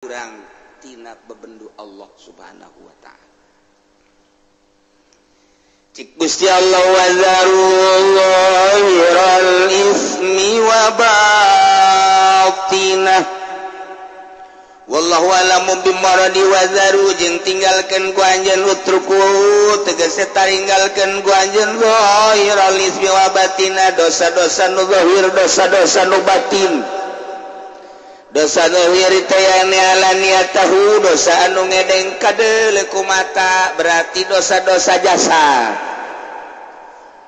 Kurang tina bebendu Allah Subhanahu wa ta'ala. Cik Gusti Allah wazaru zahiral ismi wa batinah wallahu alamu bimaradi wazaru jeung tinggalkeun ku anjeun utruku tegese taringgalkeun ku anjeun zahiral ismi wa batinah dosa-dosa nu zahir dosa-dosa nu batin. Dosa zahir teh alaniyatahu dosa anu ngedeng kadeuleu ku mata berarti dosa-dosa jasa.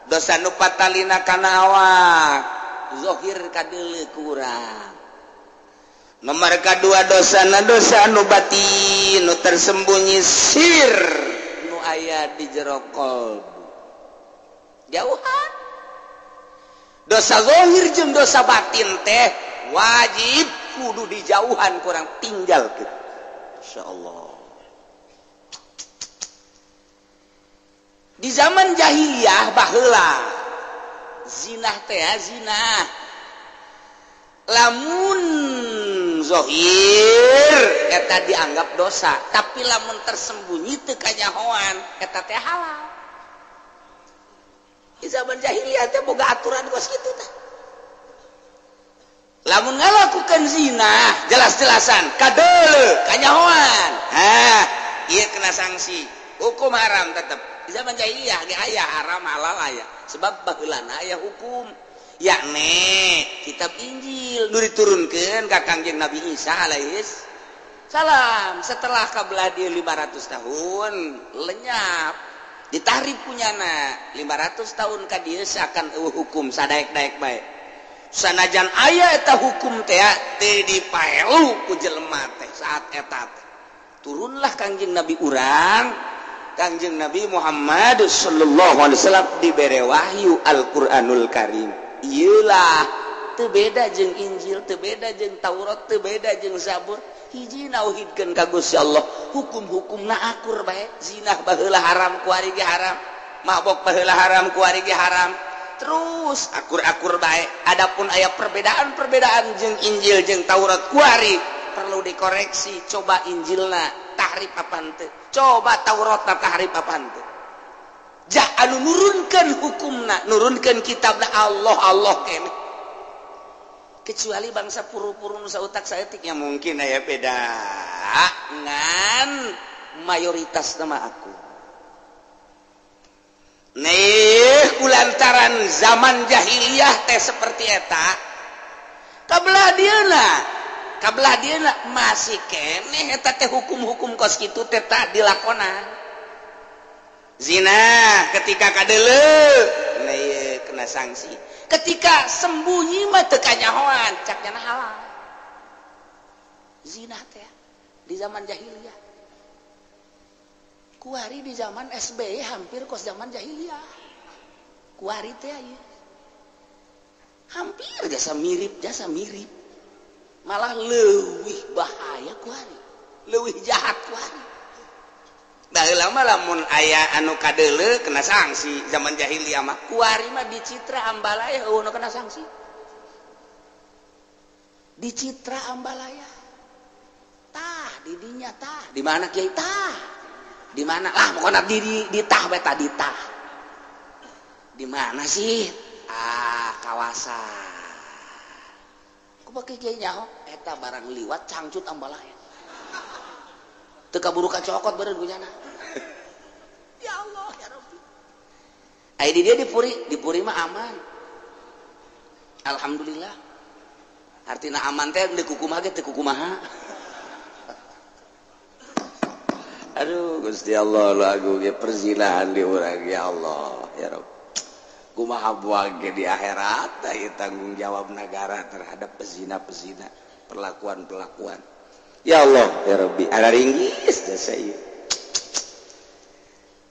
Dosa nu patalina kana awak zahir kadeuleu ku urang. Nomor kadua dosana dosa anu batin nu tersembunyi sir nu aya di jero kolbu. Jauhan. Dosa zahir jeung dosa batin teh wajib kudu dijauhan kurang tinggal gitu. Insyaallah. Di zaman jahiliyah baheula zinah teh zinah. Lamun zahir eta dianggap dosa, tapi lamun tersembunyi teu kanyahoan eta teh halal. Di zaman jahiliyah teh boga aturan kos kitu tah. Lamun ngalakukan zina jelas-jelasan kadeuleu kanyahoan, hah ieu kena sanksi hukum haram tetep. Di zaman jahiliyah ge aya haram halal aya, sebab baheulana aya hukum yakni kitab Injil nu diturunkeun ka Kangjeng Nabi Isa alaihis salam setelah kabelah dia 500 tahun lenyap ditahrif punyana 500 tahun ka dieu seakan eueuh hukum sadaek-daek bae. Sanajan aya eta hukum teh teu dipaelu ku jelema teh saat eta teh. Turunlah Kangjeng Nabi urang, Kangjeng Nabi Muhammad sallallahu alaihi wasallam dibere wahyu Al-Qur'anul Karim. Iyalah teu beda jeung Injil, teu beda jeung Taurat, teu beda jeung Zabur. Hiji nauhidkeun ka Gusti Allah, hukum-hukumna akur bae. Zinah baheula haram, kuari ge haram. Mabok baheula haram, kuari ge haram. Terus akur-akur bae. Adapun aya perbedaan-perbedaan jeung Injil jeung Taurat kuari perlu dikoreksi. Coba Injilna tahrif apa henteu? Coba Tauratna tahrif apa henteu? Ja anu nurunkeun hukumna, nurunkeun kitabna Allah Allah keneh. Kecuali bangsa puru-puru nu sautak saeutik ya mungkin aya beda. Ngan mayoritas nama aku. Nih kulantaran zaman jahiliyah teh seperti eta kabelah dieuna masih keneh eta teh hukum-hukum kos kitu teh tak dilakonan. Zina ketika kadeuleu nah kena sanksi, ketika sembunyi mah teu kanyahoan cak nyana halal. Zina teh di zaman jahiliyah. Kuari di zaman SBY hampir kos zaman jahiliyah. Kuari teh ieu. Hampir jasa mirip, Malah leuwih bahaya kuari, leuwih jahat kuari. Baheula mah lamun aya anu kadeuleu kena sanksi zaman jahiliyah mah. Kuari mah dicitra ambalaya eueuh nu kena sanksi. Dicitra ambalaya. Tah di dinya tah, di mana kiai tah? Di mana lah pokoknya di tah bae tah di tah. Di mana sih? Ah, kawasan. Ku bake kiai nyaho eta barang liwat cangcut ambalaya. Teu kaburu kacokot beureun kunyana. Ya Allah ya Rabbi. Ai di dia di Puri mah aman. Alhamdulillah. Artina aman teh deuk kumaha ge teu kumaha. Aduh Gusti Allah lagu ge perzinahan di urang ya Allah ya Rabb. Kumaha buang ge di akhirat ieu tanggung jawab negara terhadap pezina-pezina, perlakuan-perlakuan. Ya Allah ya Rabbi, ada ringgis jasa ieu.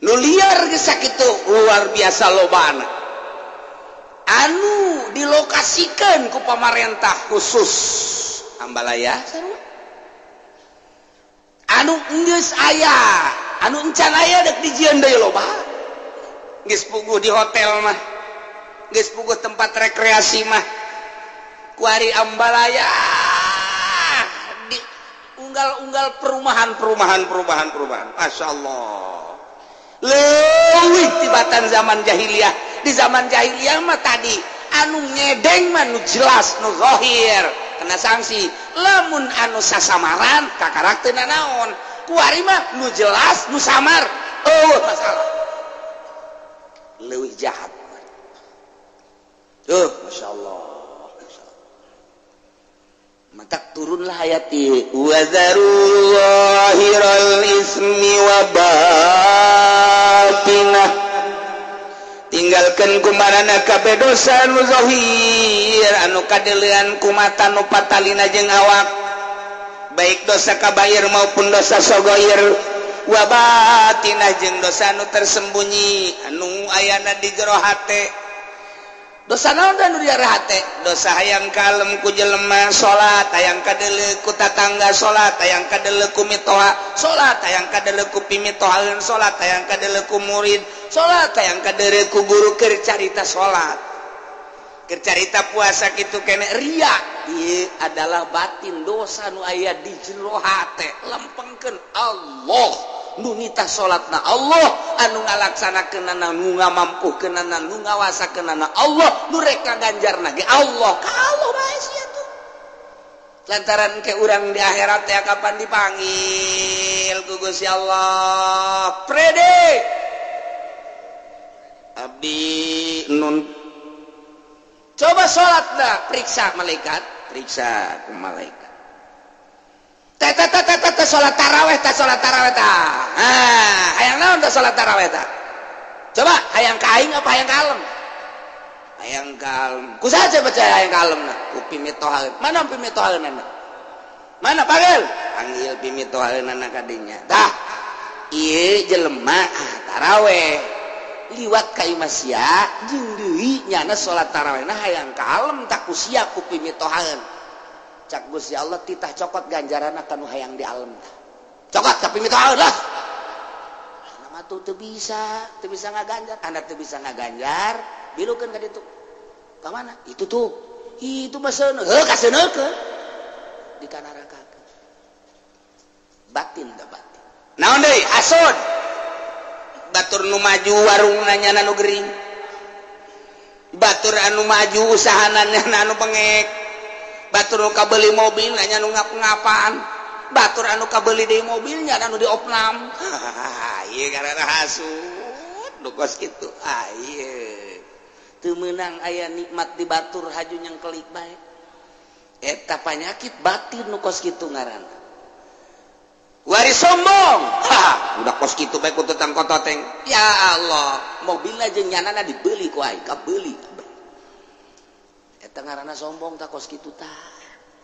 Nu liar geus sakitu luar biasa lobana. Anu dilokasikeun ku pamarentah khusus Ambalaya sarua. Anu geus aya, anu encan aya dek dijieun deui loba. Geus puguh di hotel mah, geus puguh tempat rekreasi mah. Kuari Ambalaya di unggal-unggal perumahan perumahan perumahan perumahan. Masya Allah, leuwih tibatan zaman jahiliyah. Di zaman jahiliyah mah tadi anu ngedeng mah nu jelas, nu zahir, kena sanksi. Lamun anu sasamaran kakarak teu nanaon. Kuari mah nu jelas, nu samar, oh masalah, leuwih jahat. Tuh, Masya Allah, Masya Allah. Maka turunlah ayat ieu, wa dzaru zahiral ismi wa batinah, tinggalkan kumarana kabeh dosa nu zahir anu kadeulean ku mata nu patalina jeung awak, baik dosa kabair maupun dosa sogoir, wa batinah jeung dosa anu tersembunyi anu ayana di jero hate. Dosa naon da nu di jero hate? Dosa hayang kalem ku jelema salat, hayang kadeuleu ku tatangga salat, hayang kadeuleu ku mitoha salat, hayang kadeuleu ku pimitohaeun salat, hayang kadeuleu ku murid salat, hayang kadeuleu ku guru keur carita salat, keur carita puasa, kitu kene ria. Ieu adalah batin, dosa nu aya di jero hate. Lempengkeun Allah nu nitah salatna, Allah anu ngalaksanakeunana, nu ngamampuhkeunana, nu ngawasakeunana, Allah nu rek ngaganjarna ge Allah. Ka Allah bae sia tuh, lantaran ke urang di akhirat teh kapan dipanggil ku Gusti Allah, "Prede abdi nun, coba salatna." Periksa malaikat, periksa ku malaikat. Teh teh teh teh teh, salat taraweh teh, salat taraweh teh. Ah, hayang naon teh salat taraweh teh? Coba, hayang ka aing apa hayang kalem? Hayang kalem. Ku saha percaya hayang kalem na? Ku pimitohaeun. Mana pimitohaeunana? Mana? Panggil, panggil pimitohaeunana kadinya. Tah, ieu jelema, ah, taraweh liwat ka imah sia jeung deui nyana salat tarawehna hayang kalem tak ku sia, ku pimitohaeun. Cak Gusti Allah, titah cokot ganjaran kanu hayang di alam tah, cokot ka pimitohaeun lah. Nama tuh teu bisa, teu bisa ngaganjar. Anda teu bisa ngaganjar, bilukeun ka ditu. Ka mana itu tuh? Itu mah seuneu, heuh, kaseuneukeun di kanarakakeun. Batin da batin. Naon deui? Hasud. Batur nu maju warungna nyana nu gering, batur anu maju usahana nyana anu pengek, batur nu kabeli mobil nanya nu ngap-ngapan, batur anu kabeli deui mobilnya anu diopnam. Ieu karena hasud nu kos kitu. Ah, ieu teu meunang aya nikmat di batur, haju nyengkelik bae. Eta panyakit batin nu kos kitu ngaranna. Wari sombong, ha, udah kos kitu bae ku tetang kototeng. Ya Allah, mobilna jeung nyanana dibeli ku aing, kabeli. Eta ngaranna sombong tah kos kitu tah.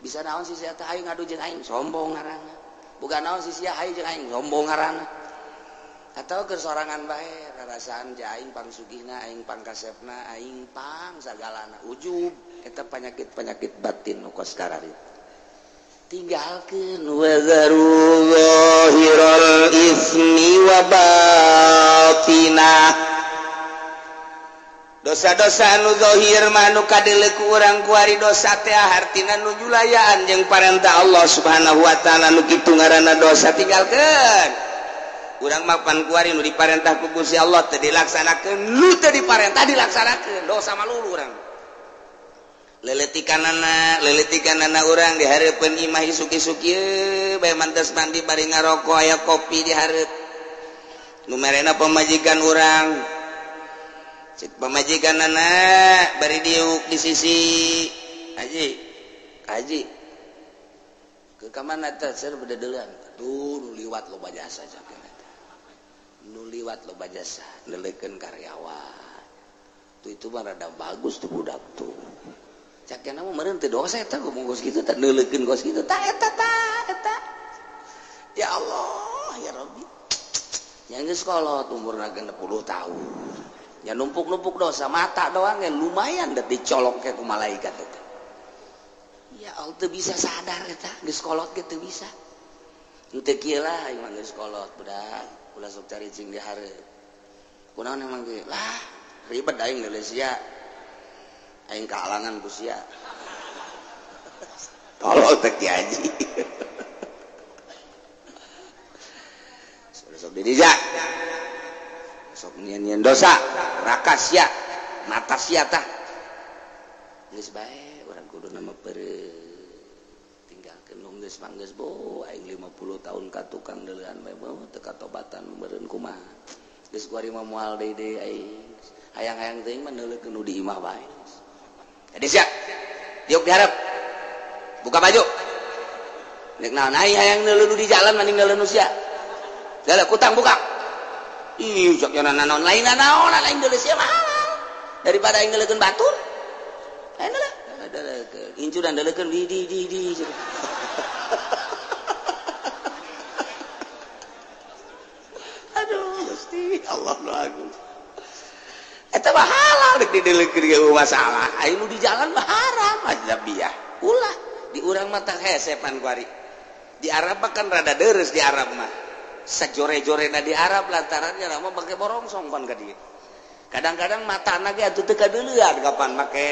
Bisa naon sih sia teh, aing ngadu jeung aing, sombong ngaranna. Bukan naon sih sia, aing jeung aing, sombong ngaranna. Atau keur sorangan bae, rarasaan ja aing pangsugihna, aing pangkasepna, aing pang sagalana. Ujub, eta penyakit-penyakit batin nu kos kararitu. Tinggalkeun, wa dzaru zahiral ismi wa batinah. Dosa-dosa anu zahir mah anu kadeuleu ku urang kuari. Dosa teh hartina nu julayaan jeung parentah Allah Subhanahu wa taala, nu kitu ngaranna dosa, tinggalkeun. Urang mah pan kuari nu diparentah ku Gusti Allah teu dilaksanakeun, nu teu diparentah dilaksanakeun, dosa malulu urang. Leletikanana, leletikanana urang di hareupeun imah isuk-isuk ieu bae, mantes mandi bari ngaroko, aya kopi di hareup nu merena pamajikan urang. Cek pamajikanana bari diuk di sisi, "Haji, haji, ke kamana teh?" "Ser bededeulan tuh, nu liwat loba jasa." Cek nu liwat loba jasa, neuleukeun karyawan tuh, itu mah rada bagus tuh budak tuh. Cak mah meureun teu dosa eta ngomong kos kitu teh, neuleukeun kos kitu tah, eta tah, eta. Ya Allah, ya Rabbi, yang geus kolot umurna 60 tahun ya, numpuk-numpuk dosa, mata doang yang lumayan da dicolok ke ku malaikat eta. Ya Allah, teu bisa sadar eta, geus kolot ge teu bisa. Henteu kieu lah, ieu mah geus kolot budak, ulah sok caricing di hareup. Kunaon emang ge lah, ribet aing deuleu sia, aing kahalangan ku sia. Tolol teh Ki Haji. Sok didija. Sok nyian-nyian dosa, rakas sia, mata sia tah. Geus bae urang kudu nama peureut. Tinggalkeun nu geus manggeus bo aing 50 tahun ka tukang deuleuan bae bo teu katobatan meureun kumaha. Geus kuari mah moal deui deui aing. Hayang-hayang teuing mah neuleukeun nu di imah bae. Jadi sia. Diuk diharap. Buka baju. Nek naon aing hayang neuleuh nu di jalan mending neuleuh nu sia. Dalah kutang buka. Ih, cok nya naon lain naon lain deuleuh sia mah halal. Daripada aing neuleukeun batur. Lain lah. Deuleukeun. Incu dan deuleukeun di. Aduh, Gusti Allah nu agung. Eta mah halal rek dideuleukeun ge masalah. Aing nu di jalan mah haram ajnabiyah. Ulah di urang mah tah hese pan kuari. Di Arab mah kan rada deres di Arab mah. Sajore-jorena di Arab lantarannya mah make borongsong pan ka dieu. Kadang-kadang matana ge atuh teu kadeuleuan kapan make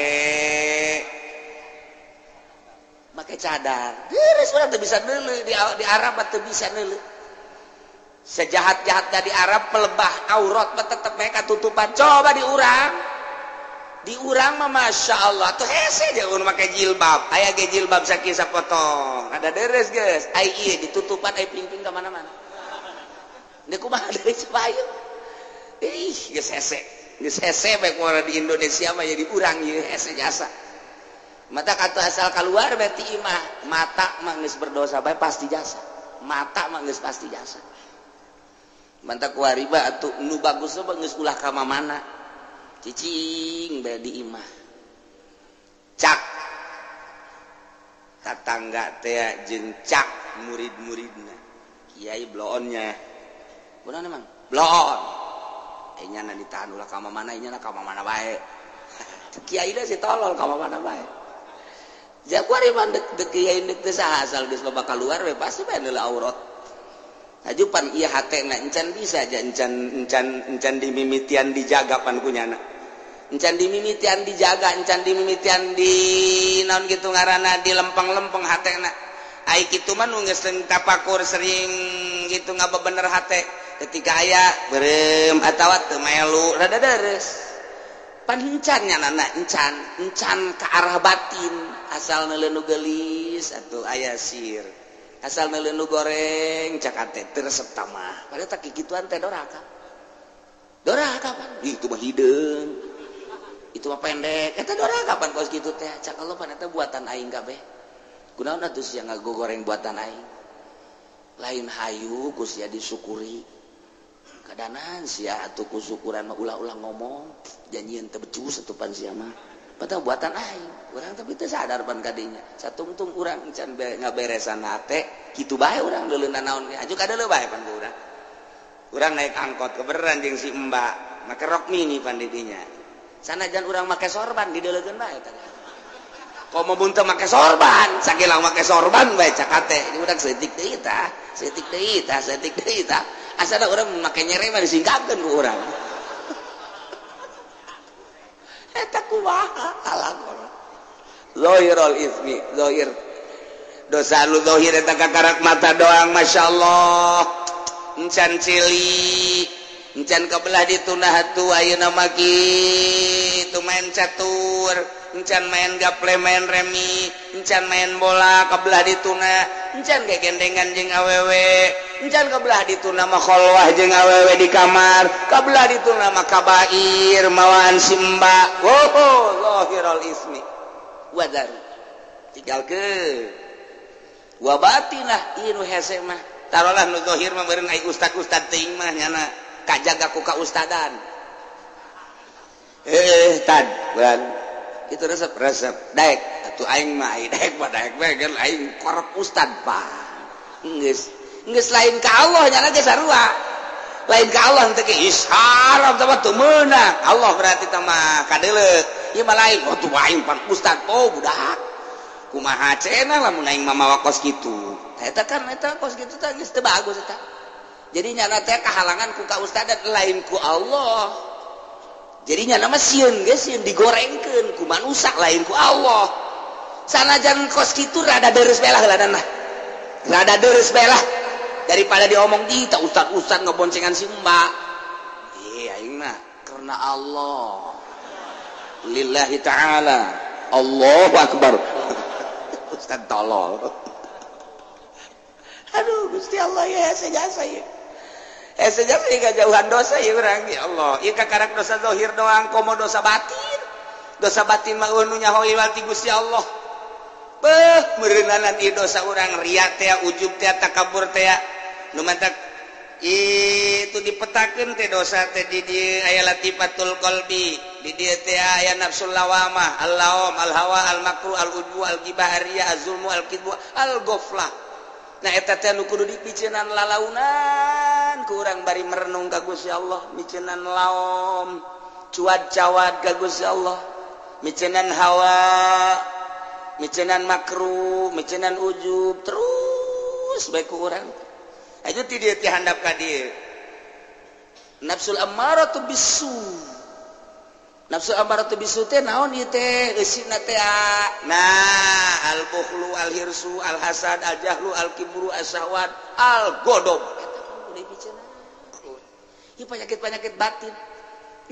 cadar. Deres urang teu bisa deuleu di Arab mah teu bisa deuleu. Sejahat-jahatnya di Arab pelebah aurat mah tetep mereka tutupan. Coba di urang. Di urang mah Masya Allah tuh hese jeung make jilbab. Aya ge jilbab sakieu sapotong. Ada deres geus. Ai ieu ditutupan ai pingping ka mana-mana. Deuk kumaha deui coba ayeuna. Ih, geus hese. Geus hese bae kumaha di Indonesia mah jadi urang ieu hese jasa. Mata kata asal keluar berarti imah mata mah geus berdosa bae pasti jasa. Mata mah geus pasti jasa. Mantap kuariba atuh nu bagus mah geus ulah ka mamana. Cicing bae di imah. Cak tatangga teh jeung cak murid-muridna. Kiai bloonnya. Kunaon emang? Bloon. Eh nyana ditahan ulah ka mamana, nyana ka mamana bae. Kiai da si tolol ka mamana bae. Ja kuari mah dek kiai deuk teu saha asal geus loba kaluar we pasti bae neuleuh aurat. Hajupan ieu hatena encan bisa aja encan dimimitian dijaga pan kunyana. Encan dimimitian dijaga, encan dimimitian di naon kitu ngaranna di lempeng-lempeng hatena. Ai kitu mah nu geus tapakur sering gitu ngabebener hate. Ketika aya beureum atawa teu melu rada deres. Pan encan nya nana encan ka arah batin asal neuleuh nu geulis atuh aya sir. Asal neuleuh nu goreng cak ate teu resep tamah. Padahal tak kikituan teh doraka. Doraka pan. Ih, itu mah hideung. Itu mah pendek. Eta doraka pan kos kitu teh. Cak Allah pan eta buatan aing kabeh. Kunaon atuh sia ngagoreng buatan aing. Lain hayu ku sia disyukuri. Kadanan sia atuh ku syukuran mah ulah-ulah ngomong. Janjieun teu becus atuh pan sia mah. Padahal buatan aing, urang tapi teu sadar pan kadinya. Satungtung urang encan ngaberesan hate, kitu bae urang deuleuh naon ge. Aju kadeuleuh bae pan ku urang. Urang naik angkot keberan jeung si Mbak, make rok mini pan di dinya. Sanajan urang make sorban dideuleukeun bae tah. Komo mun teu make sorban, sakilang make sorban bae cak hate. Ini urang seutik deui tah, seutik deui tah, seutik deui tah. Asana urang make nyere mah disingkapkeun ku urang. Eta kumaha alakon zahirul ismi zahir dosa lu zahir eta kakarak mata doang masyaallah encan cili encan kabelah ditunah atuh ayeuna mah kitu main catur encan main gaple main remi encan main bola kabelah dituna encan gegendengan jeung awewe encan kabelah dituna mah kholwah jeung awewe di kamar kabelah dituna mah kabair mawaan simba oh zahirul ismi wadar tinggalkeun wa batinah ieu nu hese mah tarolah nu zahir mah meureun ai ustad-ustad teuing mah nyana kajaga ku kaustadan tad bulan itu resep daek atuh aing mah ai daek mah daek we kan aing korep ustad pak geus geus lain ka Allah nyana ge sarua lain ka Allah teh ge haram teh teu meunang Allah berarti teh mah kadeuleuh ieu mah lain oh tuh aing pan ustad oh budak kumaha cenah lamun aing mah mawa kos kitu eta kan eta kos kitu teh geus teu bagus eta jadi nyana teh kahalangan ku ka ustadan lain ku Allah. Jadi nyana mah sieun ge sieun digorengkeun ku manusa lain ku Allah. Sanajan kos kitu rada deres belah heula nah. Rada deres belah. Daripada diomong kita ustad-ustad ngeboncengan si mbak. Iya aing mah karena Allah. Lillahi ta'ala. Allahu akbar. Ustad tolol. Aduh Gusti Allah ya sejasa ya. Sejasa ya kejauhan dosa ya urang ya Allah. Ieu kakarak dosa zahir doang komo dosa batin. Dosa batin mah nu nyaho ti Gusti Allah. Beuh meureunana ieu dosa urang riya teh, ujub teh, takabur teh. Nu mantak itu dipetakeun teh dosa teh di dieu aya latifatul qalbi, di dieu teh aya nafsul lawamah, al-laum, al-hawa, al-makru, al-ujbu, al-ghibah, ar-riya, az-zulmu, al-kidbu, al-ghaflah. Nah eta teh nu kudu dipiceunan lalaunan ku urang bari merenung ka Gusti Allah, miceunan laom, cuad-cawad ka Gusti Allah, miceunan hawa, miceunan makruh, miceunan ujub, terus bae ku urang. Aja ti dieu ti handap ka dieu. Nafsul ammaratu bisu. Nafsu ammaratu bisu teh naon ieu teh eusina teh? Nah, al bukhlu, al hirsu, al hasad, al jahlu, al kibru, as syahwat, al godob. Eta kudu dipiceunan. Ieu penyakit-penyakit batin.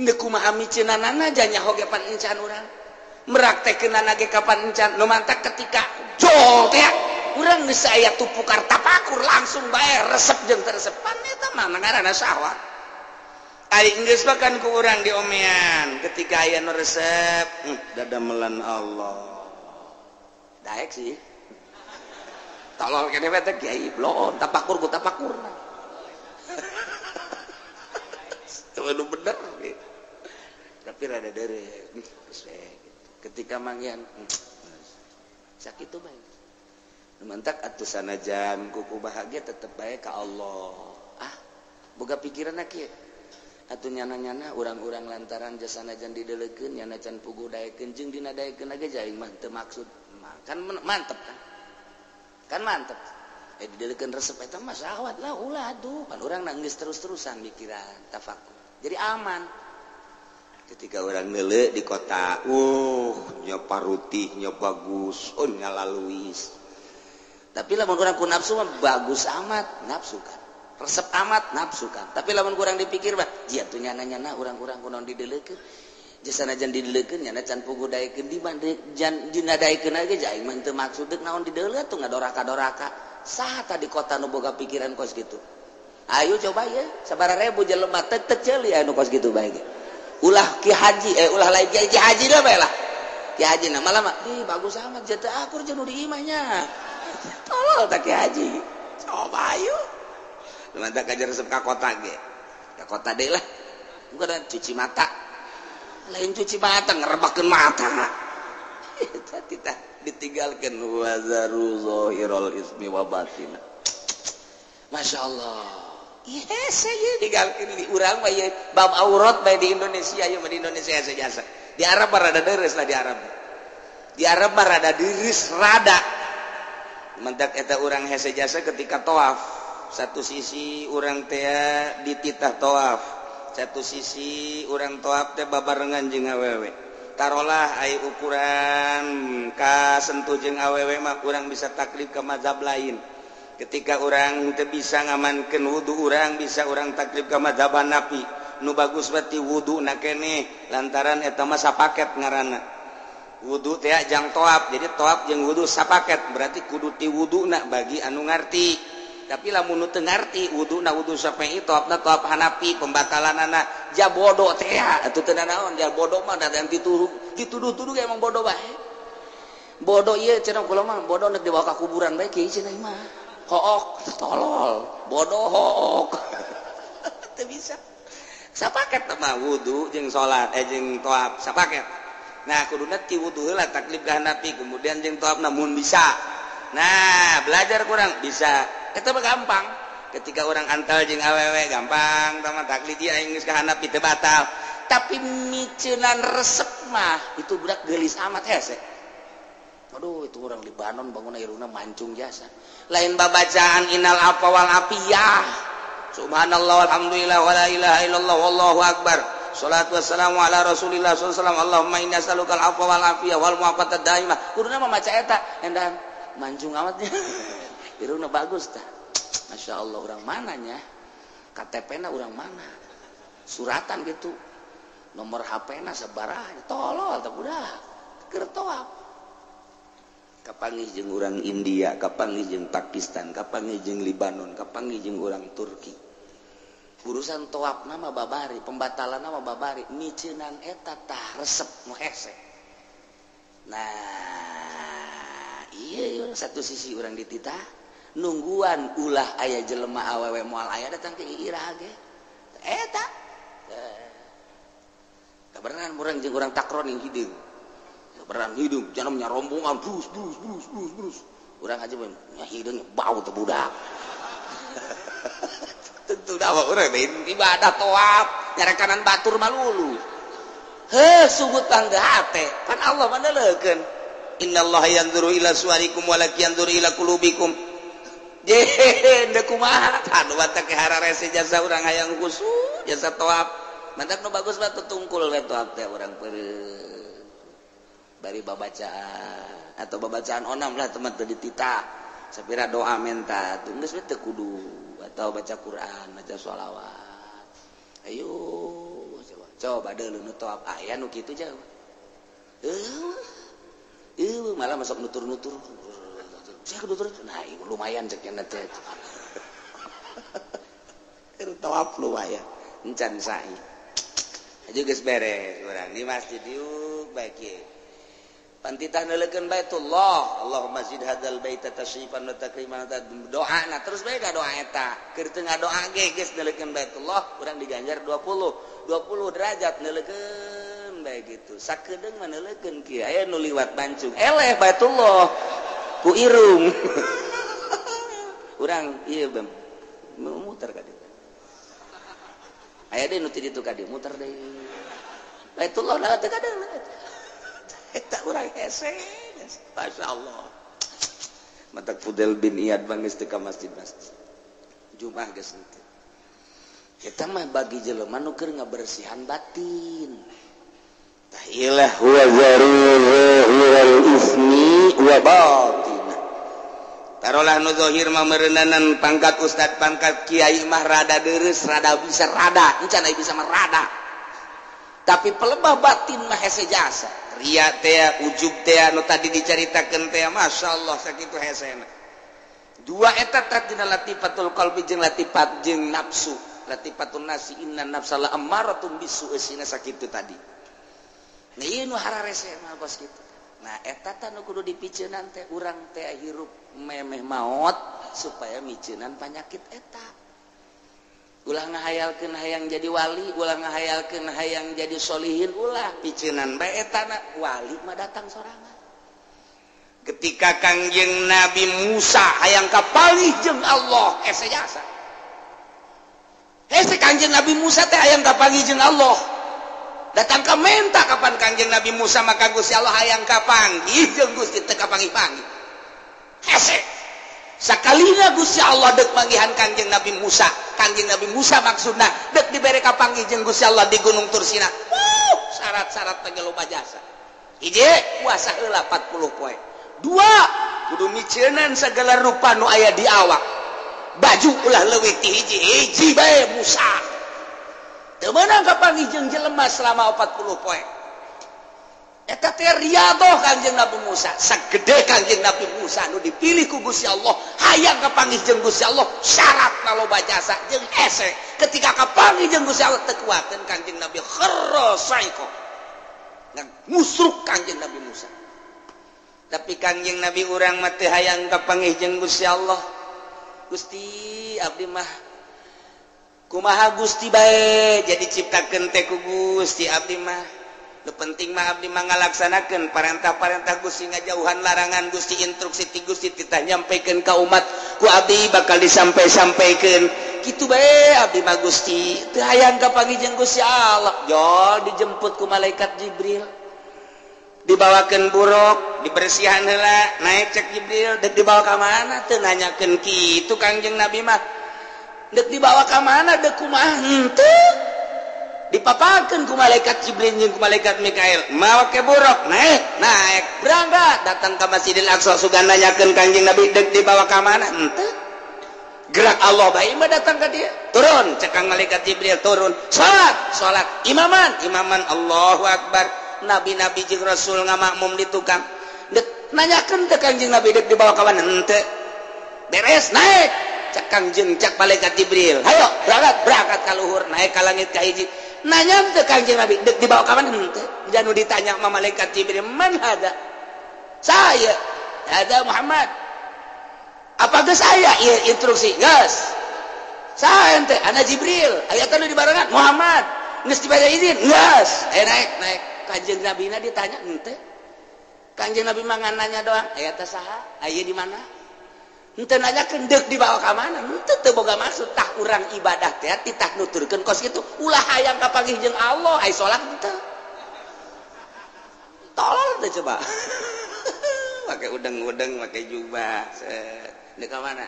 Ndeu kumaha miceunanana nyaho ge pan encan urang. Meraktekeunana ge kapan encan. Nu mantak ketika jol teh urang geus aya tupukar tapakur langsung bae resep jeung teresepan eta mah ngaranna syahwat. Ari geus mah kan ku urang diomean ketika aya nu resep, dadamelan Allah. Daek sih. Tolol kene we teh kiai blon tapakur ku tapakurna. Itu nu bener. Tapi rada deure. Ketika manggihan sakitu bae. Nu mantak atuh sanajan kuku bahagia tetep bae ka Allah. Ah, boga pikiranna kieu. Atuh nyana-nyana urang-urang lantaran jasanajan didelekeun nyana can puguh daekeun jeung dina daekeun ge aing mah teu maksud. Kan mantep kan? Kan mantep. Didelekeun resep eta mah syahwat lah ulah atuh. Pan urang geus terus-terusan mikiran tafakur. Jadi aman. Ketika orang neuleuh di kota, nya parutih nya bagus, oh nya laluis. Tapi lamun urang ku nafsu mah bagus amat, nafsu kan. Resep amat nafsu kan. Tapi lamun kurang dipikir mah, jia tuh nyana-nyana urang-urang kunaon didelekeun. Jasanajan didelekeun nyana can puguh daekeun di jan dina daekeun ge aing mah teu maksud deuk naon dideuleut tuh ngadoraka-doraka. Saha tah di kota nu boga pikiran kos kitu? Ayo coba ye, sabaraha ribu jelema teu teu ceuli anu kos kitu bae ge. Ulah ki haji, ulah lain ki haji dah bae lah. Ki haji na malah mah, ih bagus amat jatuh akur jeung nu di imahnya. Tolol tak ki haji. Coba ayo. Mantap kajar resep ka kota ge. Ka kota deui lah. Bukan cuci mata. Lain cuci mata ngerebakeun mata. Eta kita ditinggalkeun wazaru zahirul ismi wa batina. Masya Allah. Yes, saya digalkeun di urang mah ieu bab aurat bae di Indonesia ieu mah di Indonesia jasa. Di Arab mah rada deres lah di Arab. Di Arab mah rada deres rada. Mentak eta urang hese jasa ketika tawaf. Satu sisi urang teh dititah tawaf, satu sisi urang tawaf teh babarengan jeung awewe. Tarolah ai ukuran kasentuh jeung awewe mah urang bisa taklid ke mazhab lain. Ketika urang teu bisa ngamankeun wudu urang bisa urang taklid ke mazhab Hanafi. Nu bagus berarti wuduna keneh lantaran eta mah sapaket ngaranna. Wudu teh jang tawaf, jadi tawaf jeung wudu sapaket berarti kudu ti wuduna bagi anu ngarti. Tapi lamun nu teu ngarti wuduna wudu Syafi'i tawafna tawaf Hanafi pembatalanana ja bodoh teh atuh teu nanaon ja bodoh mah da dituduh-tuduh emang bodoh bae. Bodoh ieu cenah kula mah bodoh nek dibawa ka kuburan bae kieu cenah mah. Hook tolol, bodoh hook. Teu bisa. Sapaket mah wudu jeung salat jeung tawaf sapaket. Nah kuduna ti wudu heula taklid ka Hanafi kemudian jeung tawafna mun bisa. Nah belajar kurang bisa. Eta mah gampang. Ketika orang antal jeung awewe gampang tah mah taklid ieu aing geus ka Hanafi teu batal. Tapi miceunan resep mah itu budak geulis amat hese. Aduh itu orang Libanon bangun irungna mancung jasa. Lain babacaan innal afwa wal afiyah. Subhanallah walhamdulillah wala ilaha illallah wallahu akbar. Salatu wassalamu ala Rasulillah sallallahu alaihi wasallam. Allahumma inni as'alukal afwa wal afiyah wal mu'afata daimah. Kuduna mah maca eta endan mancung amatnya. Irungna bagus tah. Masya Allah, orang mananya, KTP na orang mana, suratan gitu, nomor HP na sabaraha. Tolol teh budak keur tawaf. Kapanggih jeung urang India, kapanggih jeung Pakistan, kapanggih jeung Libanon, kapanggih jeung urang Turki. Urusan tawaf nama babari, pembatalan nama babari, miceunan eta tah resep nu hese. Nah, iya, satu sisi orang dititah nungguan ulah aya jelema awewe, moal aya datang ke iraha ge eta. Kabeneran urang jeung urang takron yang hideung, kabeneran hideung jangan rombongan brus brus brus brus brus. Urang aja nya hideung, bau teh budak. Tentu dah urang ibadah tawaf nyarekanan batur malulu. Heh, sugut bangga hate kan Allah mandeleukeun, innallaha yanzuru ila suwarikum walakin yanzuru ila qulubikum. Je deuk kumaha, aduh, batak hararese jasa urang hayang khusyuk jasa tawaf. Mantak nu bagus mah tungkul we tawaf teh, urang peureum bari babacaan atau babacaan onam lah teman teu dititah sapira doa menta tuh geus we teu kudu, atau baca Quran, baca sholawat. Ayo coba coba deuleu nu tawaf aya nu kitu jauh. Malah masuk nutur-nutur saya nutur. Nah, lumayan cek teh tawaf lumayan encan sa'i aja geus beres. Urang di masjid yuk baik ye pantitah neuleukeun Baitullah, Allahumma zid hadzal baita tasyrifan wa takriman, doa. Nah, terus bae doa eta keur teu ngadoa ge geus neuleukeun Baitullah, urang diganjar 20 20 derajat neuleukeun bae gitu. Sakedeung mah neuleukeun kieu, aya nu liwat bancung eleh Baitullah ku irung urang. Ieu muter ka dieu, aya deui nu ti ditu ka dieu, muter deui Baitullah. Nah, teu kadang eta urang hese. Masya Allah, matak Fudel bin Iyad bangis teu ka masjid-masjid Jumat geus henteu. Eta mah bagi jelema nu keur ngabersihan batin. Tah ilah wa zaru ismi wa batin. Tarolah nu zahir mah meureunanan pangkat ustad, pangkat kiai mah rada deres, rada bisa, rada encan aya bisa mah rada, tapi pelebah batin mah hese jasa ria teh, ujub teh nu tadi dicaritakeun teh. Masyaallah, sakitu hesena dua eta teh dina latifatul qalbi jeung latifat jeung nafsu, latifatun nasi, inna nafsa la ammaratun bisu, eusina sakitu tadi. Nah, ieu nu hararese mah kos kitu. Nah, eta teh nu kudu dipiceunan teh urang teh hirup memeh maot supaya miceunan panyakit eta. Ulah ngahayalkeun hayang jadi wali, ulah ngahayalkeun hayang jadi solihin, ulah, piceunan bae eta na, wali mah datang sorangan. Ketika Kangjeng Nabi Musa hayang kapanggih jeung Allah, hese jasa. Hese Kangjeng Nabi Musa teh hayang kapanggih jeung Allah. Datang ke menta kapan Kangjeng Nabi Musa, maka Gusti Allah hayang kapanggih jeung Gusti teu kapanggih-panggih. Hese. Sakalina Gusti Allah dek manggihan Kangjeng Nabi Musa. Kangjeng Nabi Musa maksudna dek dibere kapanggih jeung Gusti Allah di Gunung Tursina. Syarat-syarat teh loba jasa. Hiji, puasa heula 40 poe. Dua, kudu miceunan segala rupa nu aya di awak. Baju ulah leuwih ti hiji, hiji bae Musa. Teu meunang kapanggih jeung jelema selama 40 poe. Eta teh riyadhah Kangjeng Nabi Musa. Sagede Kangjeng Nabi Musa nu dipilih ku Gusti Allah, hayang kapanggih jeung Gusti Allah, syaratna loba jasa jeung hese. Ketika kapanggih jeung Gusti Allah teu kuateun Kangjeng Nabi, kharra saiko. Ngusruk Kangjeng Nabi Musa. Tapi Kangjeng Nabi urang mah teu hayang kapanggih jeung Gusti Allah. Gusti abdi mah kumaha Gusti bae jadi ciptakeun teh ku Gusti abdi mah. Nu penting mah abdi mah ngalaksanakeun parentah-parentah Gusti, ngajauhan larangan Gusti, instruksi ti Gusti titah nyampekeun ka umat ku abdi bakal disampai-sampaikeun. Kitu bae abdi mah Gusti, teu hayang kapanggih jeung Gusti Allah. Jol dijemput ku malaikat Jibril. Dibawakeun buruk, dibersihan heula, naik cek Jibril, dek dibawa ka mana teu nanyakeun kitu Kangjeng Nabi mah. Dek dibawa ka mana, dek kumaha henteu. Dipapakeun ku malaikat Jibril jeung ku malaikat Mikail, mawa ke buruk, naik, naik, berangkat datang ke Masjidil Aqsa, sugan nanyakeun Kangjeng Nabi dek dibawa ka mana henteu. Gerak Allah bae mah datang ka dia. Turun cekang malaikat Jibril turun. Salat, salat. Imaman, imaman Allahu Akbar. Nabi-nabi jeung rasul ngamakmum di tukang. Dek nanyakeun teh Kangjeng Nabi dek dibawa ka mana henteu. Beres naik. Cek Kangjeng cek malaikat Jibril. Hayo berangkat, berangkat ka luhur, naik ka langit ka hiji. Nanya teh Kangjeng Nabi dek dibawa ka mana henteu. Janu ditanya sama malaikat Jibril, "Man hada?" Saya, ada Muhammad. Apa geus aya ieu instruksi? Geus. Saha ente? Ana Jibril. Aya teh nu dibarengan Muhammad. Geus dibaca izin? Geus. Aya naik, naik. Kanjeng Nabina ditanya henteu. Kanjeng Nabi mah ngan nanya doang, aya teh saha? Aya di mana? Henteu nanyakeun deuk dibawa ka mana? Henteu teu boga maksud tah urang ibadah teh titah nuturkeun kos kitu. Ulah hayang kapanggih jeung Allah, ai salat henteu. Tolol teh coba. Pakai udeng-udeng, pakai jubah. Dek ka mana?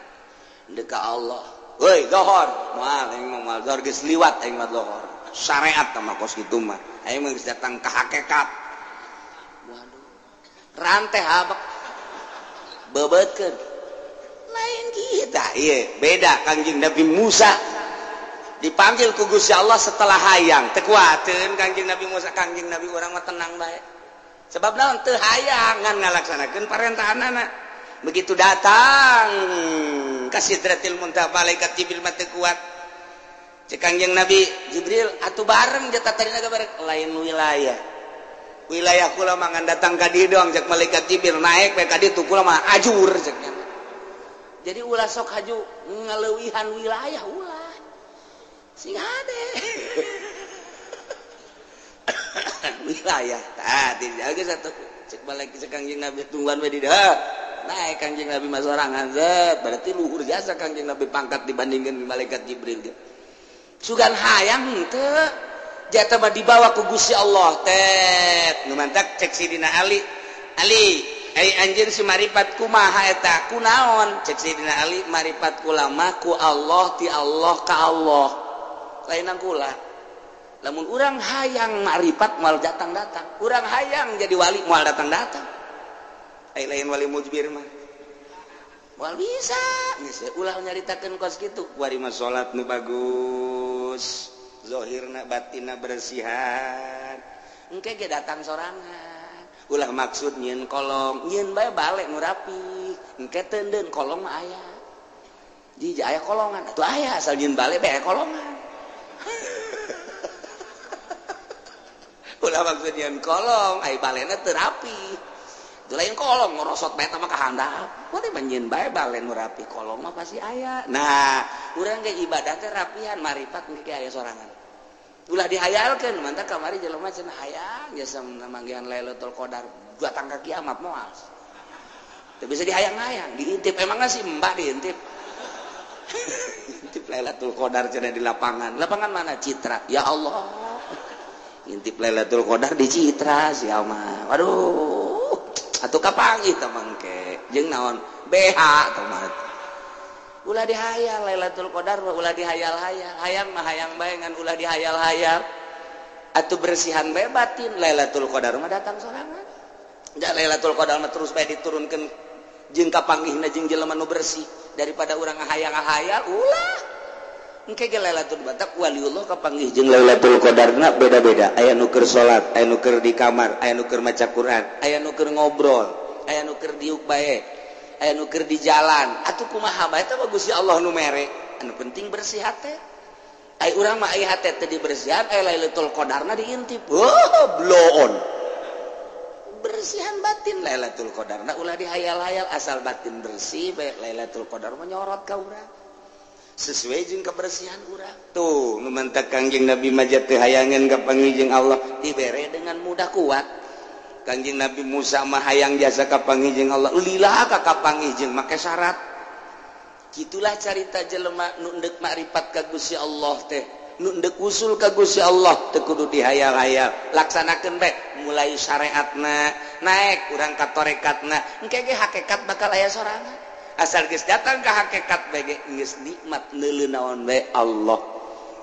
Dek ka Allah. Woi, zohor. Moal aing mah moal zohor geus liwat aing mah zohor. Syariat mah kos kitu mah. Aing mah geus datang ka hakikat. Waduh. Rantai habek. Bebeutkeun. Lain kita. Ieu beda Kangjeng Nabi Musa. Dipanggil ku Gusti Allah setelah hayang. Teu kuateun Kangjeng Nabi Musa, Kangjeng Nabi urang mah tenang bae. Sebab naon teu hayang ngan ngalaksanakeun parentahanana. Begitu datang ka Sidratil Muntaha malaikat Jibril mah teu kuat. Cek Kangjeng Nabi Jibril atuh bareng jatah tadina bareng lain wilayah. Wilayah kula mah ngan datang ka dieu doang cek malaikat Jibril naik we ka ditu kula mah ajur cek nya. Jadi ulah sok haju ngaleuwihan wilayah ulah. Sing hade. Wilayah tah dijaga satu cek malaikat cek Kangjeng Nabi tungguan we di dieu. Naik Kangjeng Nabi mah sorangan zet berarti luhur jasa Kangjeng Nabi pangkat dibandingkan malaikat Jibril ge. Sugan hayang henteu jatah mah dibawa ku Gusti Allah tet nu mantak cek Sidina Ali. Ali ai anjeun si maripat kumaha eta kunaon cek Sidina Ali maripat kula mah ku Allah ti Allah ka Allah lainan kula. Lamun urang hayang maripat moal datang-datang, urang hayang jadi wali moal datang-datang. Ai lain wali mujbir mah moal bisa geus ulah nyaritakeun kos kitu kuari mah salat nu bagus zahirna batinna bersihan engke ge datang sorangan ulah maksud nyieun kolong nyieun bae balik nu rapi engke teundeun kolong mah aya jiji aya kolongan atuh aya asal nyieun balik bae kolongan ulah maksud nyieun kolong ai balena teu rapi itu lain kolong ngerosot bae mah ka handap kuari mah nyieun bae balen nu rapi kolong mah pasti aya. Nah urang ge ibadah teh rapihan maripat engke aya sorangan ulah dihayalkeun mantap kamari jelema cenah hayang jasa manggihan Lailatul Qadar datang ka kiamat moal teu bisa dihayang-hayang diintip emangna si mbak diintip intip Lailatul Qadar cenah di lapangan lapangan mana Citra ya Allah intip Lailatul Qadar di Citra sia mah waduh atuh kapanggih teh mangke jeung naon BH teh mah ulah dihayal Lailatul Qadar ulah dihayal-hayal hayang mah hayang bae ngan ulah dihayal-hayal atuh bersihan bae batin Lailatul Qadar mah datang sorangan ja Lailatul Qadar mah terus bae diturunkeun jeung kapanggihna jeung jelema nu bersih daripada urang ngahayang-hayal ulah engke ge Lailatul Batak waliullah kapanggih jeung Lailatul Qadarna beda-beda aya nu keur salat aya nu keur di kamar aya nu keur maca Quran aya nu keur ngobrol aya nu keur diuk bae aya nu keur di jalan atuh kumaha bae teh Gusti Allah nu mere anu penting bersih hate ai urang mah ai hate teh dibersihan ai Lailatul Qadarna diintip oh blow on bersihan batin Lailatul Qadarna ulah dihayal-hayal asal batin bersih bae Lailatul Qadar mah nyorot ka urang sesuai jeung kebersihan urang tuh nu mantak Kangjeng Nabi mah teu hayangeun ka panggih jeung Allah dibere dengan mudah kuat Kangjeng Nabi Musa mah hayang jasa ka panggih jeung Allah lila ka kapanggih jeung make syarat kitulah carita jelema nu endek makrifat ka Gusti Allah teh nu endek usul ka Gusti Allah teu kudu dihayal-hayal laksanakeun bae mulai syariatna naik urang ka tarekatna engke ge hakikat bakal aya sorangan asal geus datang ka hakikat bae ge geus nikmat neuleuh naon bae Allah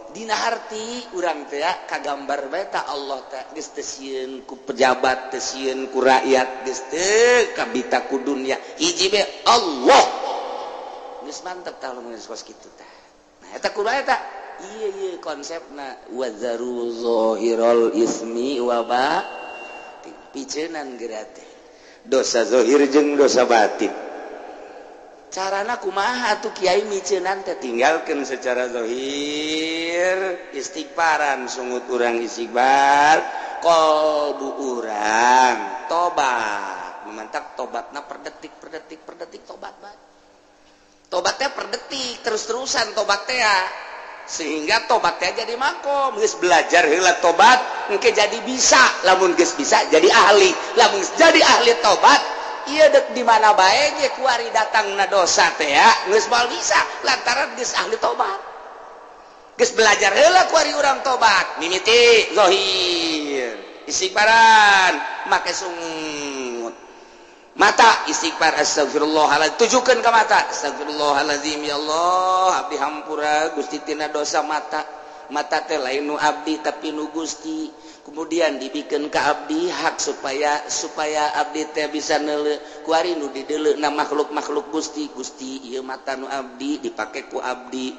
dina harti urang teh kagambar bae ta Allah teh geus teu sieun ku pejabat teu sieun ku rakyat geus teu kabita ku dunya hiji bae Allah. Geus mantep tah lamun geus kos kitu tah. Nah eta kudu eta. Ieu ieu konsepna wazaru zahirul ismi wa batin. Piceunan geura teh. Dosa zahir jeung dosa batin. Carana kumaha atuh kiai miceunan teh tinggalkeun secara zahir, istighfaran sungut urang istighfar, qalbu urang tobat. Memantak tobatna per detik per detik per detik tobat bae. Tobatnya per detik terus-terusan tobat teh sehingga tobatnya jadi makom. Geus belajar heula tobat engke jadi bisa, lamun geus bisa jadi ahli, lamun geus jadi ahli tobat ieu dek di mana bae ge kuari datangna dosa teh ya geus moal bisa lantaran geus ahli tobat. Geus belajar heula kuari urang tobat mimiti zahir istighfaran make sungut mata istighfar astagfirullahaladzim tujukeun ka mata astagfirullahaladzim ya Allah abdi hampura Gusti tina dosa mata. Mata teh lain nu abdi tapi nu Gusti. Kemudian dibikeun ka abdi hak supaya abdi teh bisa neuleu kuari nu dideuleuna makhluk-makhluk Gusti. Gusti ieu mata nu abdi dipake ku abdi,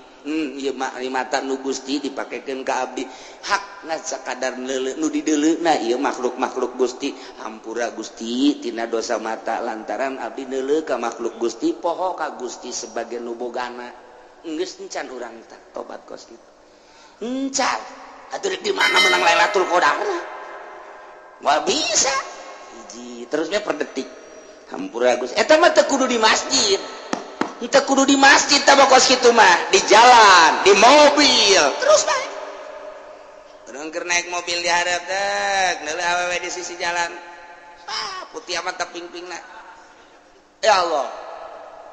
ieu mata nu Gusti dipakekeun ka abdi hak ngan sakadar neuleu nu dideuleuna ieu makhluk-makhluk Gusti. Hampura Gusti tina dosa mata lantaran abdi neuleu ka makhluk Gusti poho ka Gusti sebagai nu bogana. Geus encan urang tah tobat kos kitu encan. Atuh di mana menang Lailatul Qadar? Moal bisa. Hiji terusnya per detik. Hampura Gusti. Eta mah teu kudu di masjid. Teu kudu di masjid tah kos kitu mah, di jalan, di mobil. Terus bae. Urang keur naik mobil di hareup teh, neuleuh awewe di sisi jalan. Ah, putih amat tah ping-pingna. Ya Allah.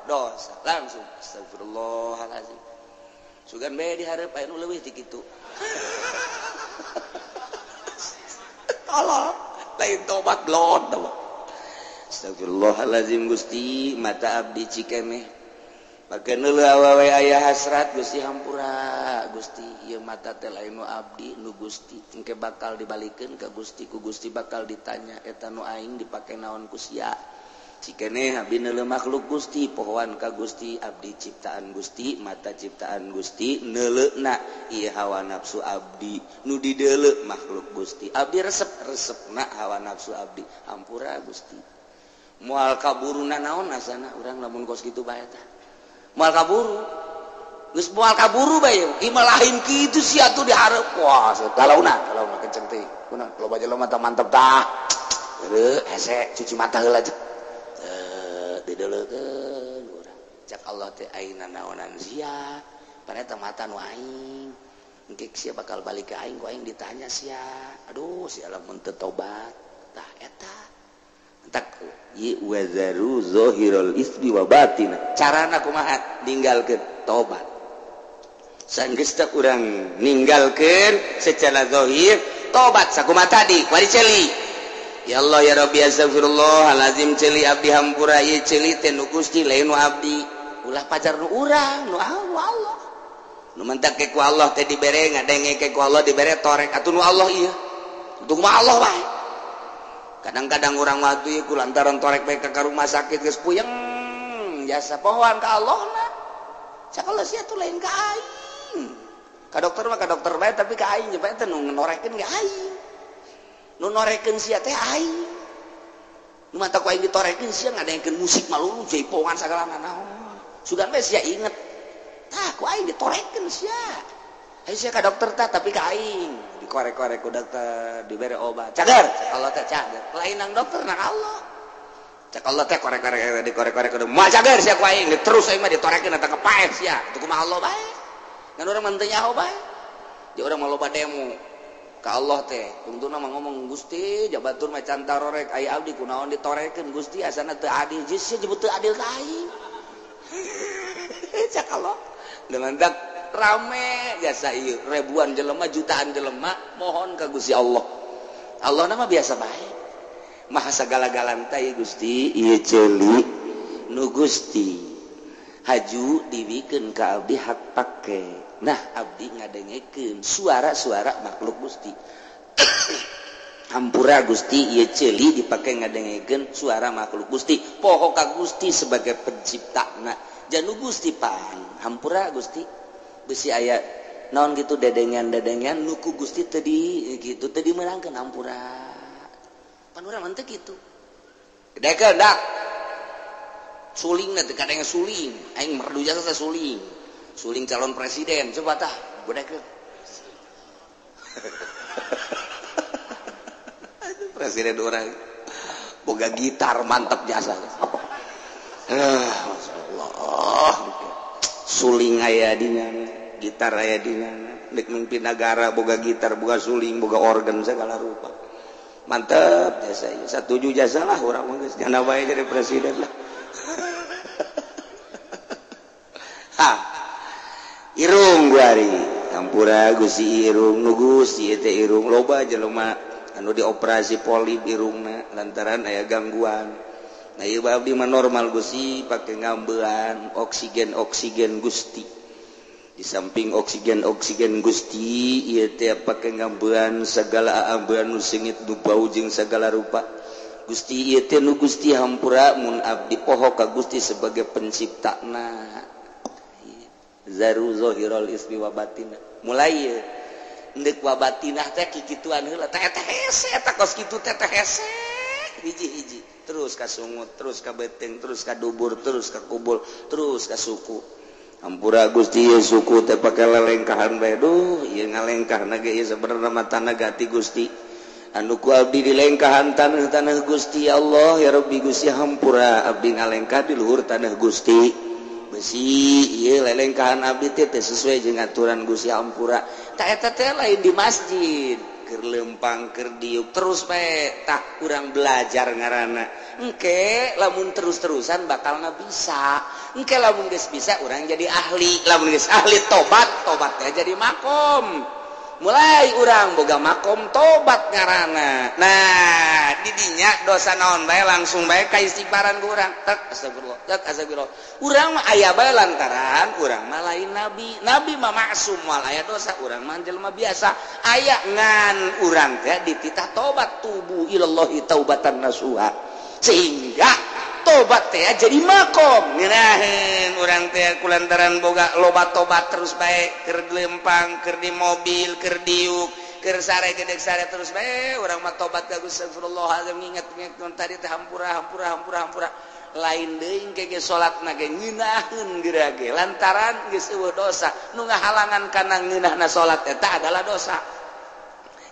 Dosa langsung astagfirullahalazim. Sugan bae di hareup aya nu leuwih ti kitu. Tolong, lain tobat blon. Astagfirullahalazim Gusti, mata abdi cikemeh. Pake neuleuh awewe aya hasrat Gusti hampura Gusti, ieu mata teh lain nu abdi nu Gusti. Engke bakal dibalikeun ka Gusti, ku Gusti bakal ditanya eta nu aing dipake naon ku sia. Cikene abdi neuleuh makhluk Gusti, pohoan ka Gusti, abdi ciptaan Gusti, mata ciptaan Gusti, neuleuhna ieu hawa nafsu abdi, nu dideuleu makhluk Gusti. Abdi resep-resepna hawa nafsu abdi, hampura Gusti. Moal kaburuna naon asana urang lamun kos kitu bae tah. Moal kaburu. Geus moal kaburu bae, ieu mah lain kitu sia atuh di hareup. Wah, galauna, galauna kenceng teh. Kunaon loba jelema mata mantep tah. Heueuh, hese cuci mata heula aja. Dideleukeun urang. Cak Allah teh aing nanaonan sia, paneta mata nu aing. Engke sia bakal balik ka aing, ku aing ditanya sia. Aduh, sia lamun teu tobat. Tah eta. Entak ye wazaru zahirul ismi wa batin. Carana kumaha ninggalkeun tobat. Sanggeus teh urang ninggalkeun secara zahir tobat sakumaha tadi, wari ceuli. Ya Allah ya Rabbi astagfirullahalazim ceuli abdi hampura ieu ceuli teh nu Gusti lain nu abdi. Ulah pacar nu urang nu Allah. Nu mentak ke ku Allah teh dibere ngadenge ke ku Allah dibere torek atuh nu Allah ieu. Untung mah Allah wae. Kadang-kadang urang mah atuh ieu ku lantaran torek bae ka rumah sakit geus puyeng jasa pohoan ka Allah na. Cak Allah sia tuh lain ka aing. Ka dokter mah ka dokter bae tapi ka aing bae teh nu norekeun ge aing. Nu norekeun sia teh aing. Nu mata ku aing ditorekeun sia ngadengkeun musik malulu jaipongan sagala naon. Sugan we sia inget. Tah ku aing ditorekeun sia. Ayo sia ka dokter tah tapi ka aing dikorek-korek ku dokter dibere obat. Cager, cak Allah teh cager. Lain nang dokter nang Allah. Cak Allah teh korek-korek dikorek-korek kudu moal cager sia ku aing. Terus aing mah ditorekeun eta kepaeh sia. Teu kumaha Allah bae. Ngan urang mah teu nyaho bae. Di urang mah loba demo. Ka Allah teh tungtuna mah ngomong Gusti jabatur mah can tarorek aya abdi kunaon ditorekeun Gusti asana teu adil geus sia jebut teu adil ka aing. Cak Allah dengan dak rame jasa ieu ribuan jelema jutaan jelema mohon ka Gusti Allah. Allah mah biasa bae. Maha sagala-galana teh Gusti ieu ceuli nu Gusti haju dibikeun ka abdi hak pake. Nah abdi ngadengekeun suara-suara makhluk Gusti. Hampura Gusti ieu ceuli dipake ngadengekeun suara makhluk Gusti. Poho ka Gusti sebagai penciptana. Janu Gusti pan hampura Gusti besi aya naon gitu dedengan-dedengan nu ku Gusti teu di gitu teu dimeulangkeun hampura. Pan urang mah teu kitu. Dekeun dak. Suling teh kadang suling, aing merdu jasa teh suling. Suling calon presiden coba tah godekeun. Presiden orang boga gitar mantap jasa. Allah suling aya dina gitar aya dina nek mimpin nagara boga gitar boga suling boga organ segala rupa mantep jasa satuju jasa lah urang mah geus nyana bae jadi presiden lah. Ha irung guari hampura Gusti irung nu Gusti teh irung loba jelema anu dioperasi polip irungna lantaran aya gangguan. Nah ieu abdi mah normal Gusti pake ngambean oksigen oksigen Gusti di samping oksigen oksigen Gusti ieu teh pake ngambean segala ambean nu sengit nu bau jeung segala rupa Gusti ieu teh nu Gusti hampura mun abdi poho ka Gusti sebagai penciptana zaru zahiral ismi wa batina mulai ieu endek wa batinah teh kikituan heula teh teh hese eta kos kitu teh teh hese hiji-hiji terus ka sungut terus ka beteng terus ka dubur terus ka kubul terus ka suku hampura Gusti ieu suku teh pake lelengkahan bae duh ieu ngalengkahna ge ieu sabenerna mah tanah gati Gusti anu ku abdi dilengkahan tanah-tanah Gusti ya Allah ya Rabbi Gusti hampura abdi ngalengkah di luhur tanah Gusti besi ieu lelengkahan abdi teh teu sesuai jeung aturan Gusti hampura tah eta teh lain di masjid keur lempang keur diuk terus bae tah urang belajar ngaranna engke lamun terus-terusan bakal bisa engke lamun geus bisa urang jadi ahli lamun geus ahli tobat tobatnya jadi makom mulai urang boga makom tobat ngaranna. Nah didinya dosa naon bae langsung bae ka istighfaran ku urang tek astagfirullah tek astagfirullah urang mah aya bae lantaran urang mah lain nabi nabi mah maksum moal aya dosa urang mah jelema biasa aya ngan urang teh dititah tobat tubu ilallahi taubatan nasuha sehingga tobat teh jadi makom ngeunaheun urang teh kulantaran boga loba tobat terus bae keur lempang keur di mobil keur diuk keur sare gedeg sare terus bae urang mah tobat ka Gusti astagfirullahalazim nginget-nginget tadi teh hampura hampura hampura hampura lain deui engke ge salatna ge ngeunaheun geura ge lantaran geus eueuh dosa nu ngahalangan kana ngeunahna salat eta adalah dosa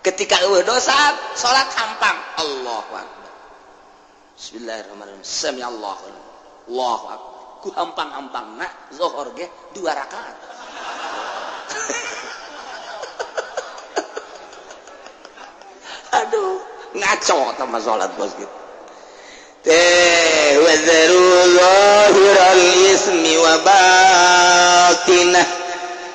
ketika eueuh dosa salat hampang Allahu akbar Bismillahirrahmanirrahim. Sami Allahu Allahu akbar. Ku hampang-hampangna zuhur ge 2 rakaat. Aduh, ngaco tah salat bos gitu. Teh wazaru zahiral ismi wa batinah.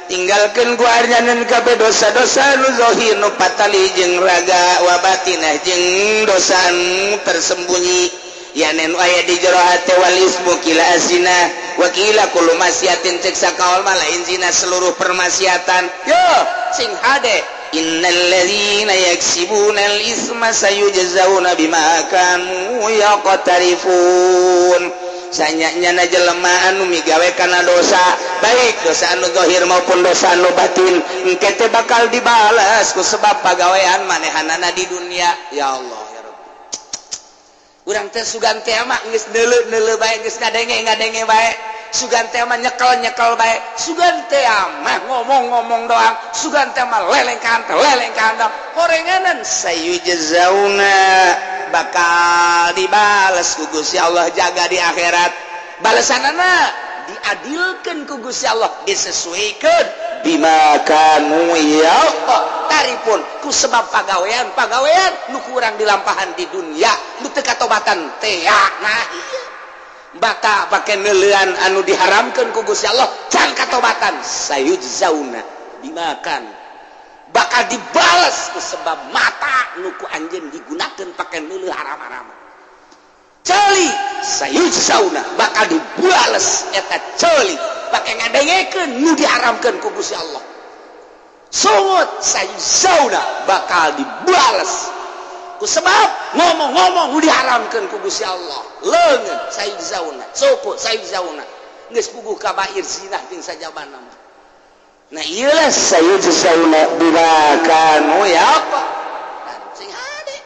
Tinggalkeun ku arjanan kabeh dosa-dosa nu zahir nu patali jeung raga wa batinah jeung dosa nu tersembunyi yanen aya di jero hate wal ismu kila asina wa kila kullu masiatin cek sakaol mah lain zina seluruh permaksiatan yo sing hade innal ladzina yaksibuna al isma sayujzauna bima kanu yaqtarifun sanyanya jelema anu migawe kana dosa baik dosa anu zahir maupun dosa anu batin engke teh bakal dibalas ku sebab pagawean manehanana di dunia. Ya Allah ya Rabbi urang teh sugan teh mah geus neuleu-neuleu bae geus ngadenge-ngadenge bae sugan teh mah nyekel-nyekel bae sugan teh mah ngomong-ngomong doang sugan teh mah lelengkahan lelengkahan horenganan sayujzauna bakal dibales ku Gusti Allah jaga di akhirat balesanana diadilkeun ku Gusti Allah disesuaikan bima kanu ya Allah taripun ku sebab pagawean-pagawean nu kurang dilampahan di dunia nu teu katobatan teh nah ieu baka pake neuleuan anu diharamkeun ku Gusti Allah can katobatan sayujzauna bima kanu bakal dibales ku sebab mata nu ku anjeun digunakeun pake neuleuh haram-haram ceuli sayujzauna bakal dibales eta ceuli pake ngadengekeun nu diharamkeun ku Gusti Allah sungut sayujzauna bakal dibales ku sebab ngomong-ngomong nu diharamkeun ku Gusti Allah leungeun sayujzauna suku sayujzauna Geus puguh kabair zinah jeung sajabana mah. Nah ieu sayujzauna bima kanu ya apa? Sing hade.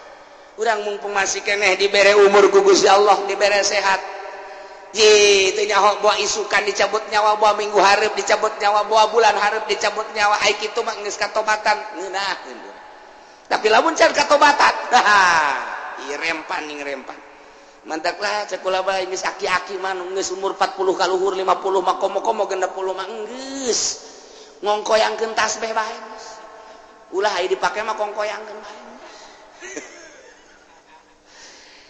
Urang mumpung masih keneh dibere umur ku Gusti Allah, dibere sehat. Ji teu nyaho boa isukan dicabut nyawa, boa minggu hareup dicabut nyawa, boa bulan hareup dicabut nyawa, ai kitu mah geus katobatan ngeunaheun. Tapi lamun can katobatan, ieu rempan ning rempan. Mantaklah cek kula bae geus aki-aki mah geus umur 40 kaluhur 50 mah komo-komo 60 mah geus. Ngongkoyangkeun tasbih bae geus. Ulah ai dipake mah kongkoyangkeun bae.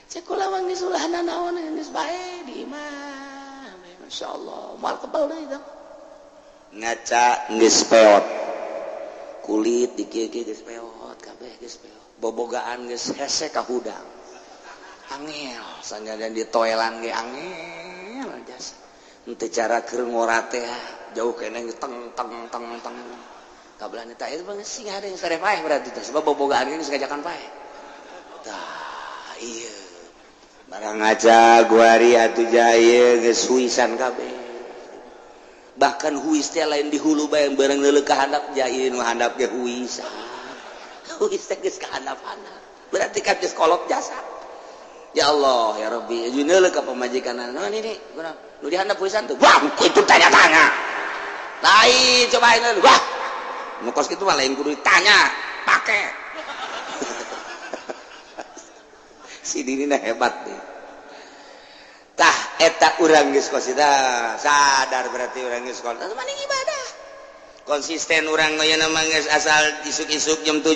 Cek kula mah geus ulah nanaon geus bae di imah. Masyaallah, moal kebal deui tah. Ngaca geus peot. Kulit dikieu-kieu geus peot, kabeh geus peot. Bobogaan geus hese ka hudang. Angel, sanajan ditoelan ge angel jasa. Henteu cara keur ngora teh jauh keneh teng teng teng teng. Kabelah teh eta mah sing hade sare paeh berarti teh sebab bobogaan ge geus ngajakan paeh. Tah, ieu. Barang ngaca guari atuh jaya geus huisan kabeh. Bahkan huis teh lain di hulu bae bareng leuleuk ka handap jaya nu handap ge huisan. Huis teh geus ka handap-handap. Berarti kan geus kolot jasa. Ya Allah ya Rabbi, jeung leuleuk ka pamajikanna. Naon ini? Kunaon? Nu di handap huisan tuh. Wah, itu tanya-tanya. Lain cobain wah. Nu kos kitu mah lain kudu ditanya, pake. Si Dini hebat nih. Tah eta urang geus kosida sadar berarti urang geus kolot. Maning ibadah. Konsisten urang ayeuna mah geus asal isuk-isuk jam 7,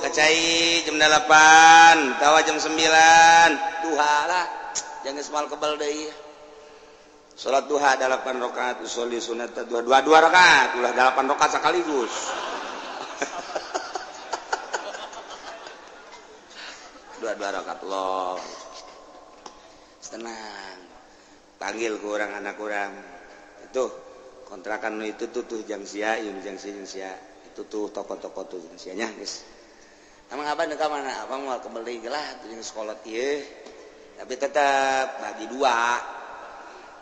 kacai jam 8, tawa jam 9, duha lah. Jangan geus moal kebal deui. Salat duha 8 rakaat, usolli sunat duha 2 rakaat, ulah 8 rakaat sekaligus. Dua rakaat loh. Tenang. Panggil ke orang anak orang. Itu kontrakan itu tuh jang sia, ieu jang sia jang sia. Itu tuh toko-toko tuh jang sianya, guys. Emang abang ka mana? Abang moal kebeli lah tuh jeung sekolah ieu. Tapi tetap bagi dua.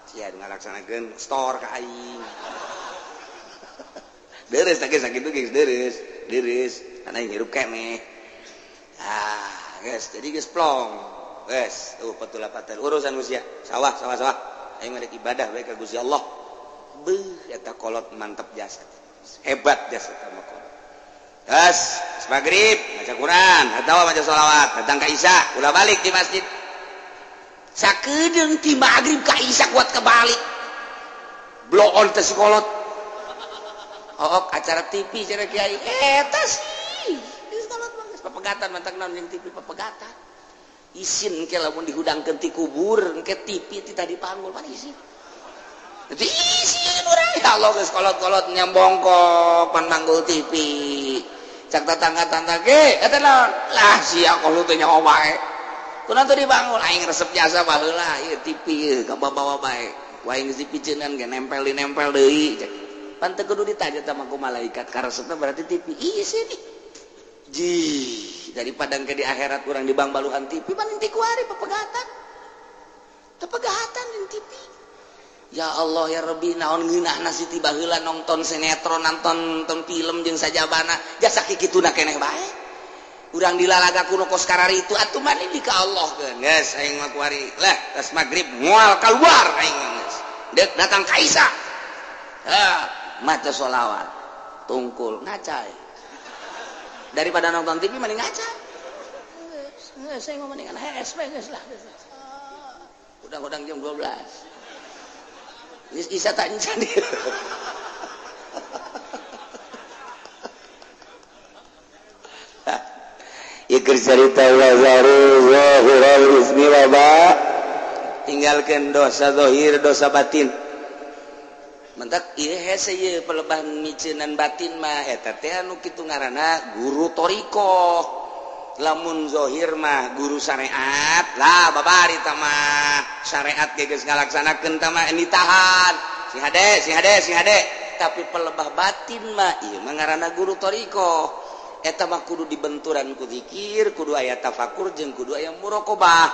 Sia ngalaksanakeun store ka aing. Deres teh sakitu geus deres, deres. Kana aing hirup keneh. Ah, guys, jadi geus plong. Guys, tuh patulapatal urusan usia. Sawah, sawah, sawah. Aing mah ibadah bae ka Gusti Allah. Beuh, eta kolot mantep jasa. Hebat jasa eta mah kolot. Geus, magrib maca Quran atawa maca sholawat, datang ka Isya, ulah balik di masjid. Sakedeung ti magrib ka Isya kuat kebalik. Blow on teh si kolot. Oh, acara TV cenah kiai. Eta sih. Geus kolot mah geus papegatan mantak naon jeung TV papegatan. Isin ke lamun dihudangkeun ti kubur engke TV ti tadi panggul pan isin. Jadi isin urang ya Allah geus kolot-kolot nyambongkok pan manggul TV. Cak tetangga-tetangga ge eta naon? Lah sia kolot teh nyaho bae. Kunaon teu dibangun aing resep jasa baheula ieu TV ieu kabawa bae. Ku aing geus dipiceunan ge nempel dinempel deui. Pan teu kudu ditanya tah ku malaikat karesepna berarti TV. Isin. Ji daripada ke di akhirat kurang di bang baluhan TV paling ti kuari pepegatan tepegatan di TV. Ya Allah ya Rabbi naon ngeunahna si ti baheula nonton sinetron nonton film jeung sajabana jasa kikituna keneh bae urang dilalaga kuno kos kararitu atuh mani di ka Allah keun geus aing mah kuari lah tas magrib moal kaluar aing mah geus deuk datang ka Isa ha maca sholawat tungkul ngacai daripada nonton TV mending ngaca. Saya mau mendingan HSP geus lah. Udang-udang jam 12. Geus isa tak ncan. Ieu keur carita zahiral ismi wa ba. Tinggalkeun dosa zahir, dosa batin. Mentak ieu hese ieu pelebah miceunan batin mah eta teh anu kitu ngaranna guru thariqah. Lamun zahir mah guru syariat lah babari tah mah syariat ge geus ngalaksanakeun tah mah ditahan. Sing hade, sing hade, sing hade. Tapi pelebah batin mah ieu mah ngaranna guru thariqah. Eta mah kudu dibenturan ku zikir, kudu aya tafakur jeung kudu aya muraqabah.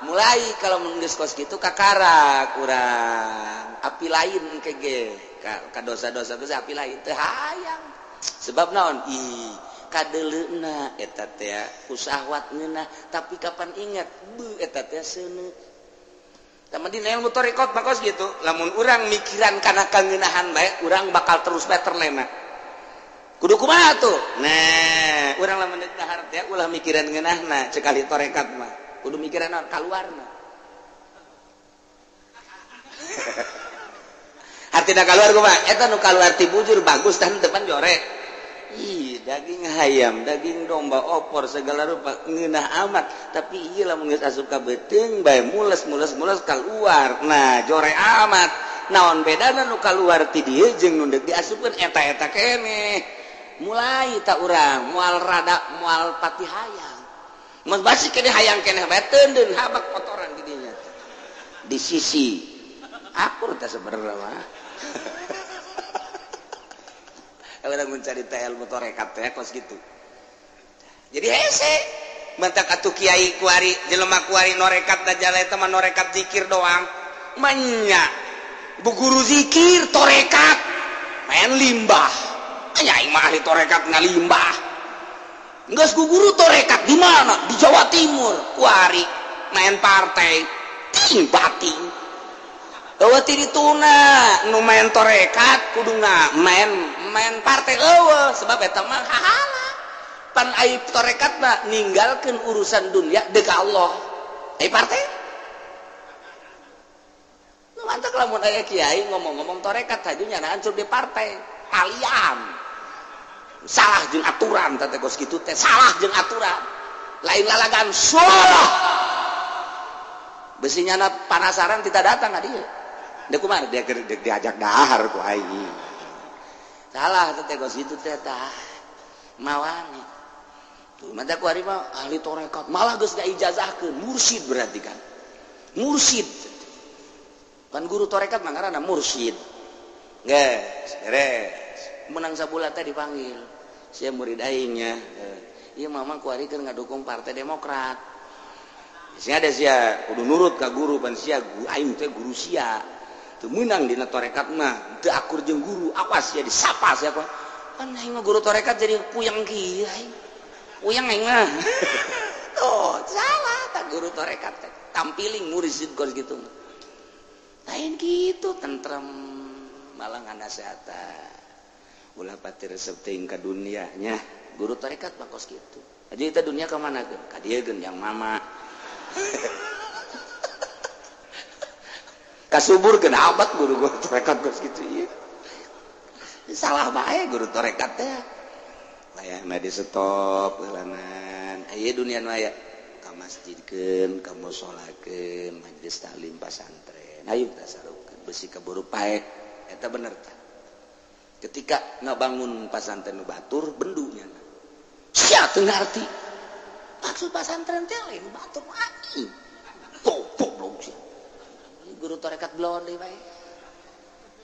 Mulai kalau geus kos kitu kakara kurang api lain kege ka dosa-dosa geus api lain teu hayang. Sebab naon? Ih, kadeleuna eta teh ku syahwat ngeunah, tapi kapan ingat beuh eta teh seuneu. Tah dina ilmu tarekat mah kos kitu, lamun urang mikiran kana kangeunahan bae, urang bakal terus bae terlena. Kudu kumaha tuh? Nah, urang lamun deuk dahar teh ulah mikiran ngeunahna cek ahli tarekat mah. Kudu mikiran naon? Kaluarna. Artina kaluar kumaha? Eta nu kaluar ti bujur bagus tah depan jorek. Ih, daging hayam, daging domba, opor segala rupa ngeunah amat, tapi ieu lamun geus asup ka beuteung bae mules-mules-mules kaluar. Nah, jorek amat. Naon bedana nu kaluar ti dieu jeung nu deuk diasupkeun eta-eta keneh. Mulai tak urang moal rada moal pati hayang. Mun basi keneh hayang keneh bae teundeun habak kotoran di dinya. Di sisi akur teh sebenarnya mah. Orang mencari ilmu tarekat teh kos gitu. Jadi hese mentak atuh kiai kuari jelema kuari norekat da jala eta mah norekat zikir doang. Manya bu guru zikir torekat main limbah. Nya aing mah ahli torekat ngalimbah. Geus ku guru torekat di mana? Di Jawa Timur kuari main partai ting bating. Eueuh ti dituna nu main torekat kudu main main partai eueuh sebab eta mah hahala. Pan ai torekat mah ninggalkeun urusan dunia deuk ka Allah. Ai partai? Nu mantak lamun aya kiai ngomong-ngomong torekat haju nyana hancur di partai. Talian. Salah jeung aturan teh kos kitu teh salah jeung aturan. Lain lalagan salah. Besi nyana panasaran tidak datang ka dieu. Dek kumaha dia diajak dahar ku aing. Salah teh kos kitu teh tah. Mawani. Tuh mata ku ari mah ahli tarekat, malah geus diijazahkeun mursyid berarti kan. Mursyid. Kan guru tarekat mah ngaranna mursyid. Geus, beres. Menang sabulan teh dipanggil. Sia murid aing nya. Ieu mama ku ari keur ngadukung Partai Demokrat. Sia ada sia kudu nurut ka guru pan sia aing teh guru sia. Teu meunang dina tarekat mah, teu akur jeung guru, awas sia disapa sia apa. Kan aing mah guru tarekat jadi puyeng kieu aing. Puyeng aing mah. Tuh, salah tah guru tarekat teh. Tampiling mursyid kos kitu. Lain kitu tentrem malah nganasehatan. Ulah pati resep teuing ka dunia nya. Guru tarekat mah kos kitu. Jadi kita dunia ka mana geun? Ka dieu geun yang mama. Kasubur geun abad guru guru tarekat kos kitu ieu. Salah bae guru tarekat teh. Layana di stop heulanan. Aya dunia nu aya ka masjidkeun, ka musolakeun, majelis taklim pasantren. Ayo tasarufkeun besi kaburu paeh. Eta bener tah. Ketika ngabangun pasantren nu batur bendunya. Sia teu ngarti. Maksud pasantren teh lain batur aing. Goblok sia. Guru tarekat blon deui bae.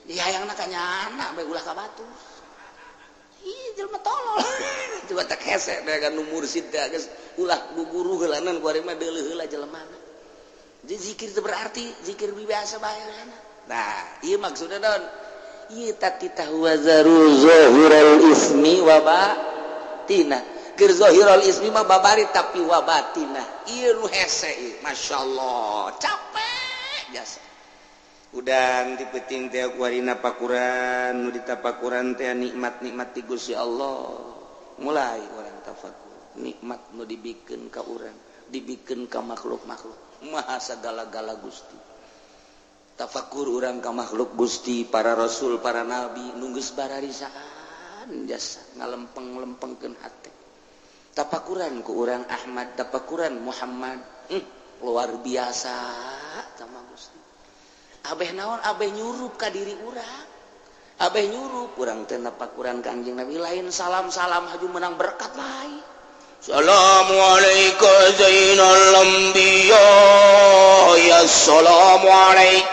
Dihayangna ka nyana bae ulah ka batur. Ih jelema tolol. Coba tak hese teh kan nu mursyid teh geus ulah guru heulanan ku ari mah deuleuh heula jelemana. Jadi zikir teu berarti zikir biasa bae heulana. Nah, ieu maksudna naon? Ieu tatitah wazaru zahiral ismi wa batina. Keur zahirul ismi mah babari tapi wa batina. Ieu nu hese ieu, masyaallah, capek jasa. Udang ti peuting teh kuarina pakuran, nu ditapakuran teh nikmat-nikmat ti Gusti Allah. Mulai urang tafakur, nikmat nu dibikeun ka urang, dibikeun ka makhluk-makhluk. Maha sagala-gala Gusti. Tafakur urang ka makhluk Gusti, para rasul, para nabi, nu geus bararisaan jasa ngalempeng-lempengkeun hate. Tafakuran ku urang Ahmad, tafakuran Muhammad, luar biasa sama Gusti. Abeh naon abeh nyurup ka diri urang. Abeh nyurup urang teh napakuran ka Kanjeng Nabi lain salam-salam haju menang berkat lain. Assalamualaikum zainal anbiya ya assalamualaikum.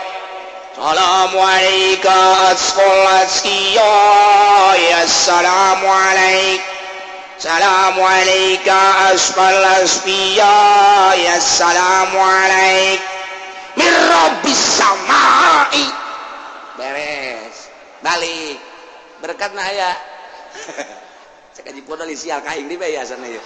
Assalamualaikum asfal askiya ya assalamualaikum. Salamu alayka asfal asfiya ya salamu alaik min rabbis samai. Beres balik berkat nah aya. Cek aji podol sial ka aing di bae sana ieu.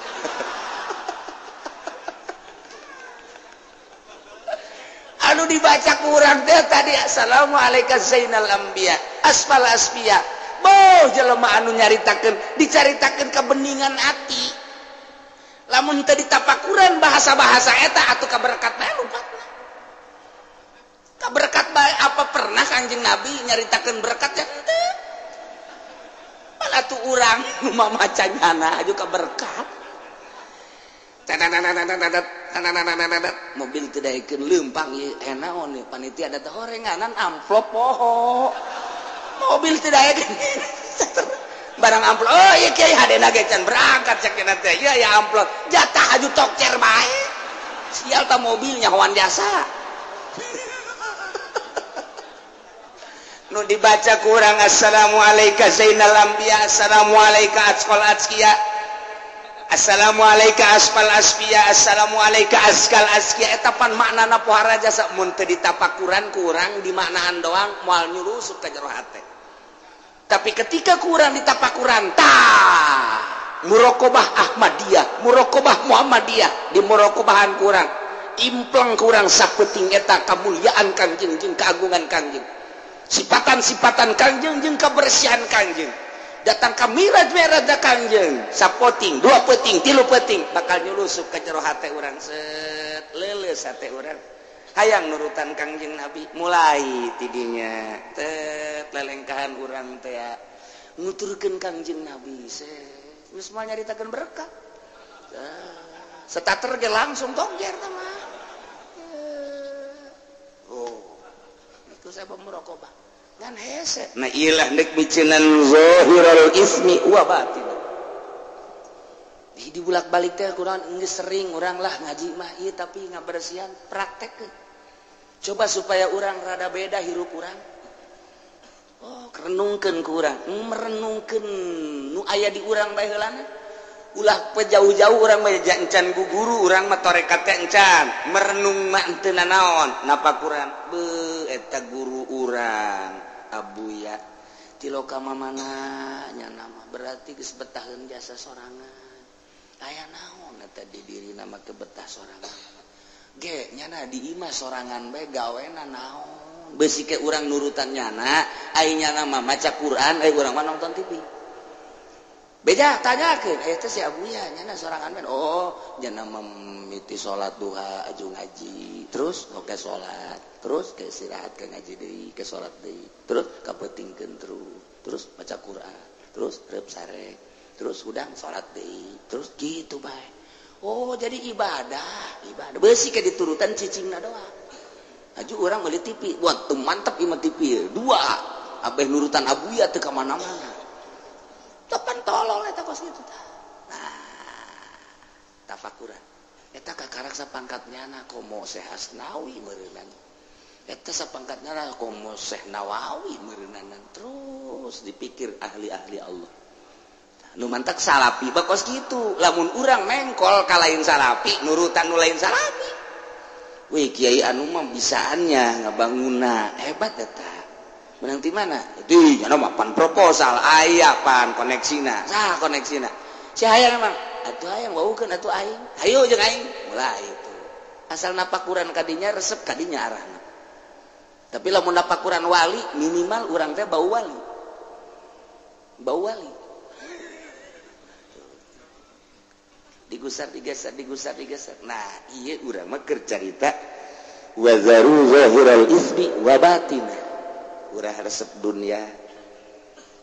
Anu dibaca kurang teh tadi assalamu alayka zainal anbiya asfal asfiya. Boh jelema anu nyaritakeun dicaritakeun kebeningan hati. Lamun teu ditapakuran bahasa-bahasa eta atuh kaberkat bae lupatna. Kaberkat bae apa pernah Kanjeng Nabi nyaritakeun berkat ya henteu. Malah tuh urang nu mamaca nyana aju kaberkat. Mobil teu daekeun leumpang ieu naon ieu panitia da teh horenganan amplop poho. Mobil teu daekeun barang amplop. Oh ieu kiai hadena ge can berangkat cek cenah teh. Ieu aya amplop. Jatah aju tokcer bae. Sial ta mobilnya hoan jasa. Nu dibaca kurang assalamu alayka zainal anbiya assalamu alayka atqal atqiya assalamu alayka asfal asfiya assalamu alayka azkal azkiya. Eta pan maknana pohara jasa mun teu ditapakuran kurang dimaknaan doang moal nyurusup ka jero hate. Tapi ketika kurang ditapakuran tah muraqabah Ahmadiyah, muraqabah Muhammadiyah, di muraqabahan kurang impleng kurang sapeting eta kamuliaan Kangjeng jeung keagungan Kangjeng. Sipatan-sipatan Kangjeng jeung kebersihan Kangjeng. Datang ka miraj-miraj Kangjeng, sapoting, dua peting, tilu peting bakal nyulusup ka jero hate urang set leuleus hate urang. Hayang nurutan Kangjeng Nabi mulai tidinya tet lelengkahan urang teh nuturkeun Kangjeng Nabi set geus moal nyaritakeun berkat. Setater ge langsung tongjer tah mah. Oh itu saya muraqabah ngan hese. Nah ilah nek miceunan zahirul ismi wa batin. Di bulak-balik teh kurang geus sering urang lah ngaji mah ieu tapi ngabersihan praktekkeun. Coba supaya urang rada beda hirup urang. Oh, renungkeun ku urang, merenungkeun nu aya di urang bae heulana. Ulah jauh-jauh urang mah encan ku guru urang mah tarekat teh encan. Merenung mah henteu nanaon, napakuran. Beuh eta guru urang Abuya tiloka mamana nya nama berarti geus betaheun jasa sorangan. Aya naon eta di dirina mah kebetah sorangan. Ge nyana di imah sorangan bae gawena naon. Beusi ke urang nurutan nyana, ai nyana mah maca Quran, ai urang mah nonton TV. Beja tanyakeun, eta si Abuya nyana sorangan bae. Oh, nyana mimiti salat duha aju ngaji, terus oke salat, terus ke istirahat ke ngaji deui, ke salat deui, terus kapeutingkeun terus, terus maca Quran, terus reup sare, terus hudang salat deui, terus gitu bae. Oh, jadi ibadah, ibadah. Beusi ke diturutan cicingna doang. Aju urang meuli TV, buat teu mantep ieu mah TV. Dua, abeh nurutan Abuya teu ka mana-mana. Tepan tolol eta kos kitu tah. Nah, tafakuran. Eta kakarak sapangkat nyana komo Syekh Asnawi meureunana. Eta sapangkat nyana komo Syekh Nawawi meureunana. Terus dipikir ahli-ahli Allah. Nu mantak salapi bakos kitu. Lamun urang mengkol ka lain salapi, nurutan nu lain salapi. Wih, kiai anu mah bisaannya ngabanguna, hebat eta. Menang ti mana? Di nyana mah pan proposal aya pan koneksina. Sah koneksina. Si hayang emang atuh hayang waukeun atuh aing. Hayu jeung aing. Mulai itu. Asal napakuran kadinya resep kadinya arahna. Tapi lamun napakuran wali minimal urang teh bau wali. Bau wali. Digusar digeser digusar digeser. Nah, ieu urang mah keur carita wa zaru zahiral ismi wa batina. Ulah resep dunia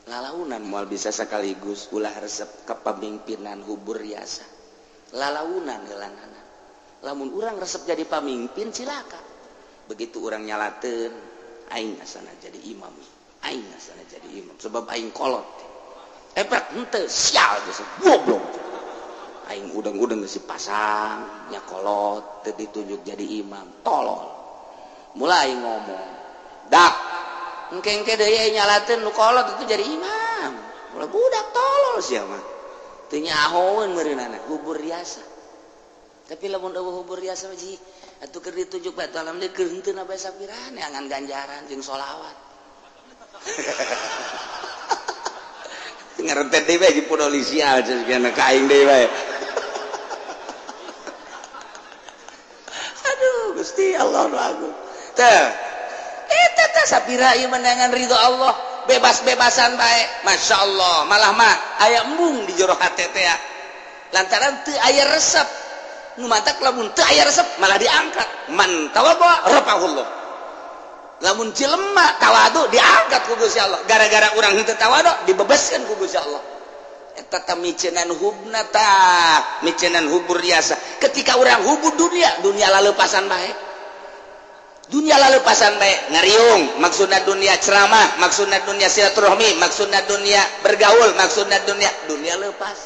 lalaunan moal bisa sekaligus, ulah resep kepemimpinan hubur riasa lalaunan heulanana. Lamun urang resep jadi pamimpin cilaka. Begitu urang nyalateun aing asana jadi imam, aing asana jadi imam sebab aing kolot. Eprak henteu sial geus goblok. Aing udeng-udeng geus dipasang nya kolot teu ditunjuk jadi imam, tolol. Mulai ngomong dak engke-engke deui nyalateun nu kolot itu jadi imam. Mulai budak tolol sia mah. Teu nyahoeun meureunana hubur riasa. Tapi lamun eueuh hubur riasa mah ji atuh keur ditunjuk batu alam deui keur henteu bae sapirane angan ganjaran jeung sholawat. Ngarentet deui bae di polisi aja kana ka aing deui bae. Aduh Gusti Allah nu agung. Teh eta teh sapira ieu menangan ridho Allah, bebas-bebasan bae. Masya Allah, malah mah aya embung di jero hate teh ya. Lantaran teu aya resep. Nu matak lamun teu aya resep malah diangkat. Man tawadhu rafa'ahullah. Lamun jelema tawadu diangkat ku Gusti Allah. Gara-gara urang henteu tawadu dibebaskeun ku Gusti Allah. Eta teh micenan hubna tah, micenan hubur riasa. Ketika urang hubur dunia, dunia laleupasan bae. Dunia laleupasan bae, ngariung, maksudna dunia ceramah, maksudna dunia silaturahmi, maksudna dunia bergaul, maksudna dunia, dunia lepas.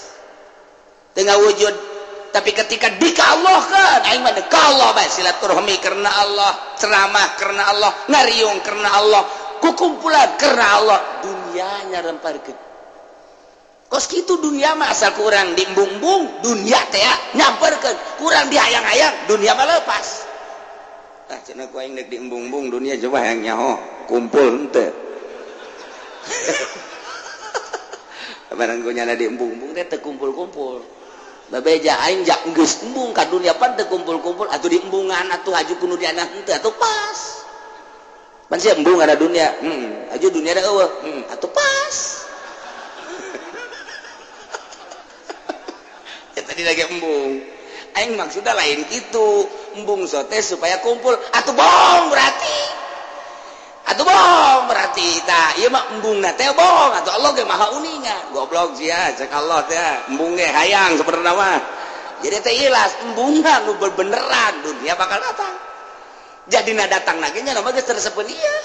Teu ngawujud. Tapi ketika dikallahkan, aing mah dikallah bae silaturahmi karena Allah, ceramah karena Allah, ngariung karena Allah, kukumpulan karena Allah, dunianya remparkeun. Kos kitu dunia mah asal kurang diembung-embung, dunia teh nyamperkeun, kurang dihayang-hayang, dunia mah lepas. Ah cenah ku aing deuk diembung-embung dunia coba hayang nyaho, kumpul henteu. Barang ku nyana diembung-embung teh teu kumpul-kumpul. Babeja aing jak geus embung ka dunia pan teu kumpul-kumpul atuh diembungan atuh haju ku nu diana henteu atuh pas. Pan sia embung ada dunia, haju dunia da eueuh, atuh pas. Ya tadi lagi embung. Aing maksudna lain kitu, embung sote supaya kumpul atuh bohong berarti. Atuh bohong berarti tah ieu mah embungna teh bohong atuh Allah ge maha uninga. Goblok sia cek Allah teh embung ge hayang sebenarna mah. Jadi teh ilas embungna nu bebeneran dunia bakal datang. Jadina datang lagi nya mah geus tersepeun ieu.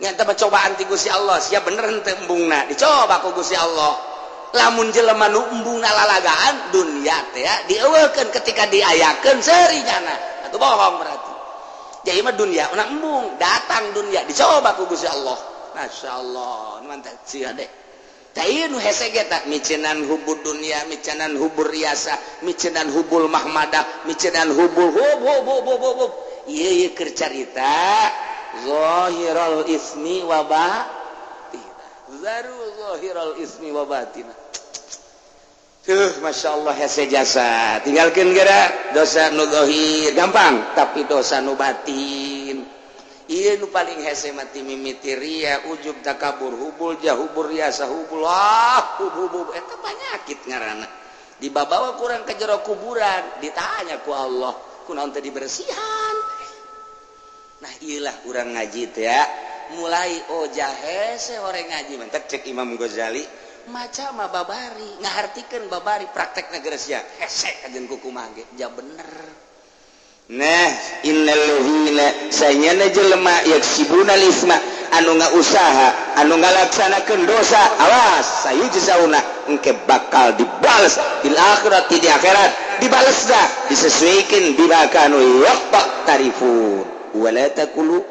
Nya teh cobaan ti Gusti Allah, sia bener henteu embungna dicoba ku Gusti Allah. Lamun jelema nu embungna lalagaan dunia teh dieuweukeun ketika diayakeun seuri nyana. Atuh bohong berarti. Jadi mah dunia una embung, datang dunia dicoba ku Gusti Allah. Masya Allah, mantap sia deh. Tah ieu nu hese ge tah micenan hubur dunia, micenan hubur riasa, micenan hubul mahmadah, micenan hubul hub hub hub hub hub. Ieu ieu keur carita zahirul ismi wa batina. Zaru zahirul ismi wa batina. Tuh, Masya Allah hese jasa. Tinggalkan geura dosa nu zahir gampang, tapi dosa nu batin. Ieu nu paling hese mati mimiti ria, ujub, takabur, hubul jah, hubur riasa, hubul ah, hub hub hub eta panyakit ngaranna. Dibabawa kurang ke jero kuburan, ditanya ku Allah, kunaon teu dibersihan. Nah, ieulah urang ngaji teh ya. Mulai oh jahese horeng ngaji mentek cek Imam Ghazali. Maca mah babari, ngahartikeun babari praktekna geus sia. Hese kajen kukumaha ge, ja bener. Nah, innal ladzina sanyana jelema yaksibuna lisma anu ngausaha, anu ngalaksanakeun dosa, awas sayujzauna engke bakal dibales bil akhirati di akhirat, dibales dah disesuaikan bima kanu yaqtarifun. Wala taqulu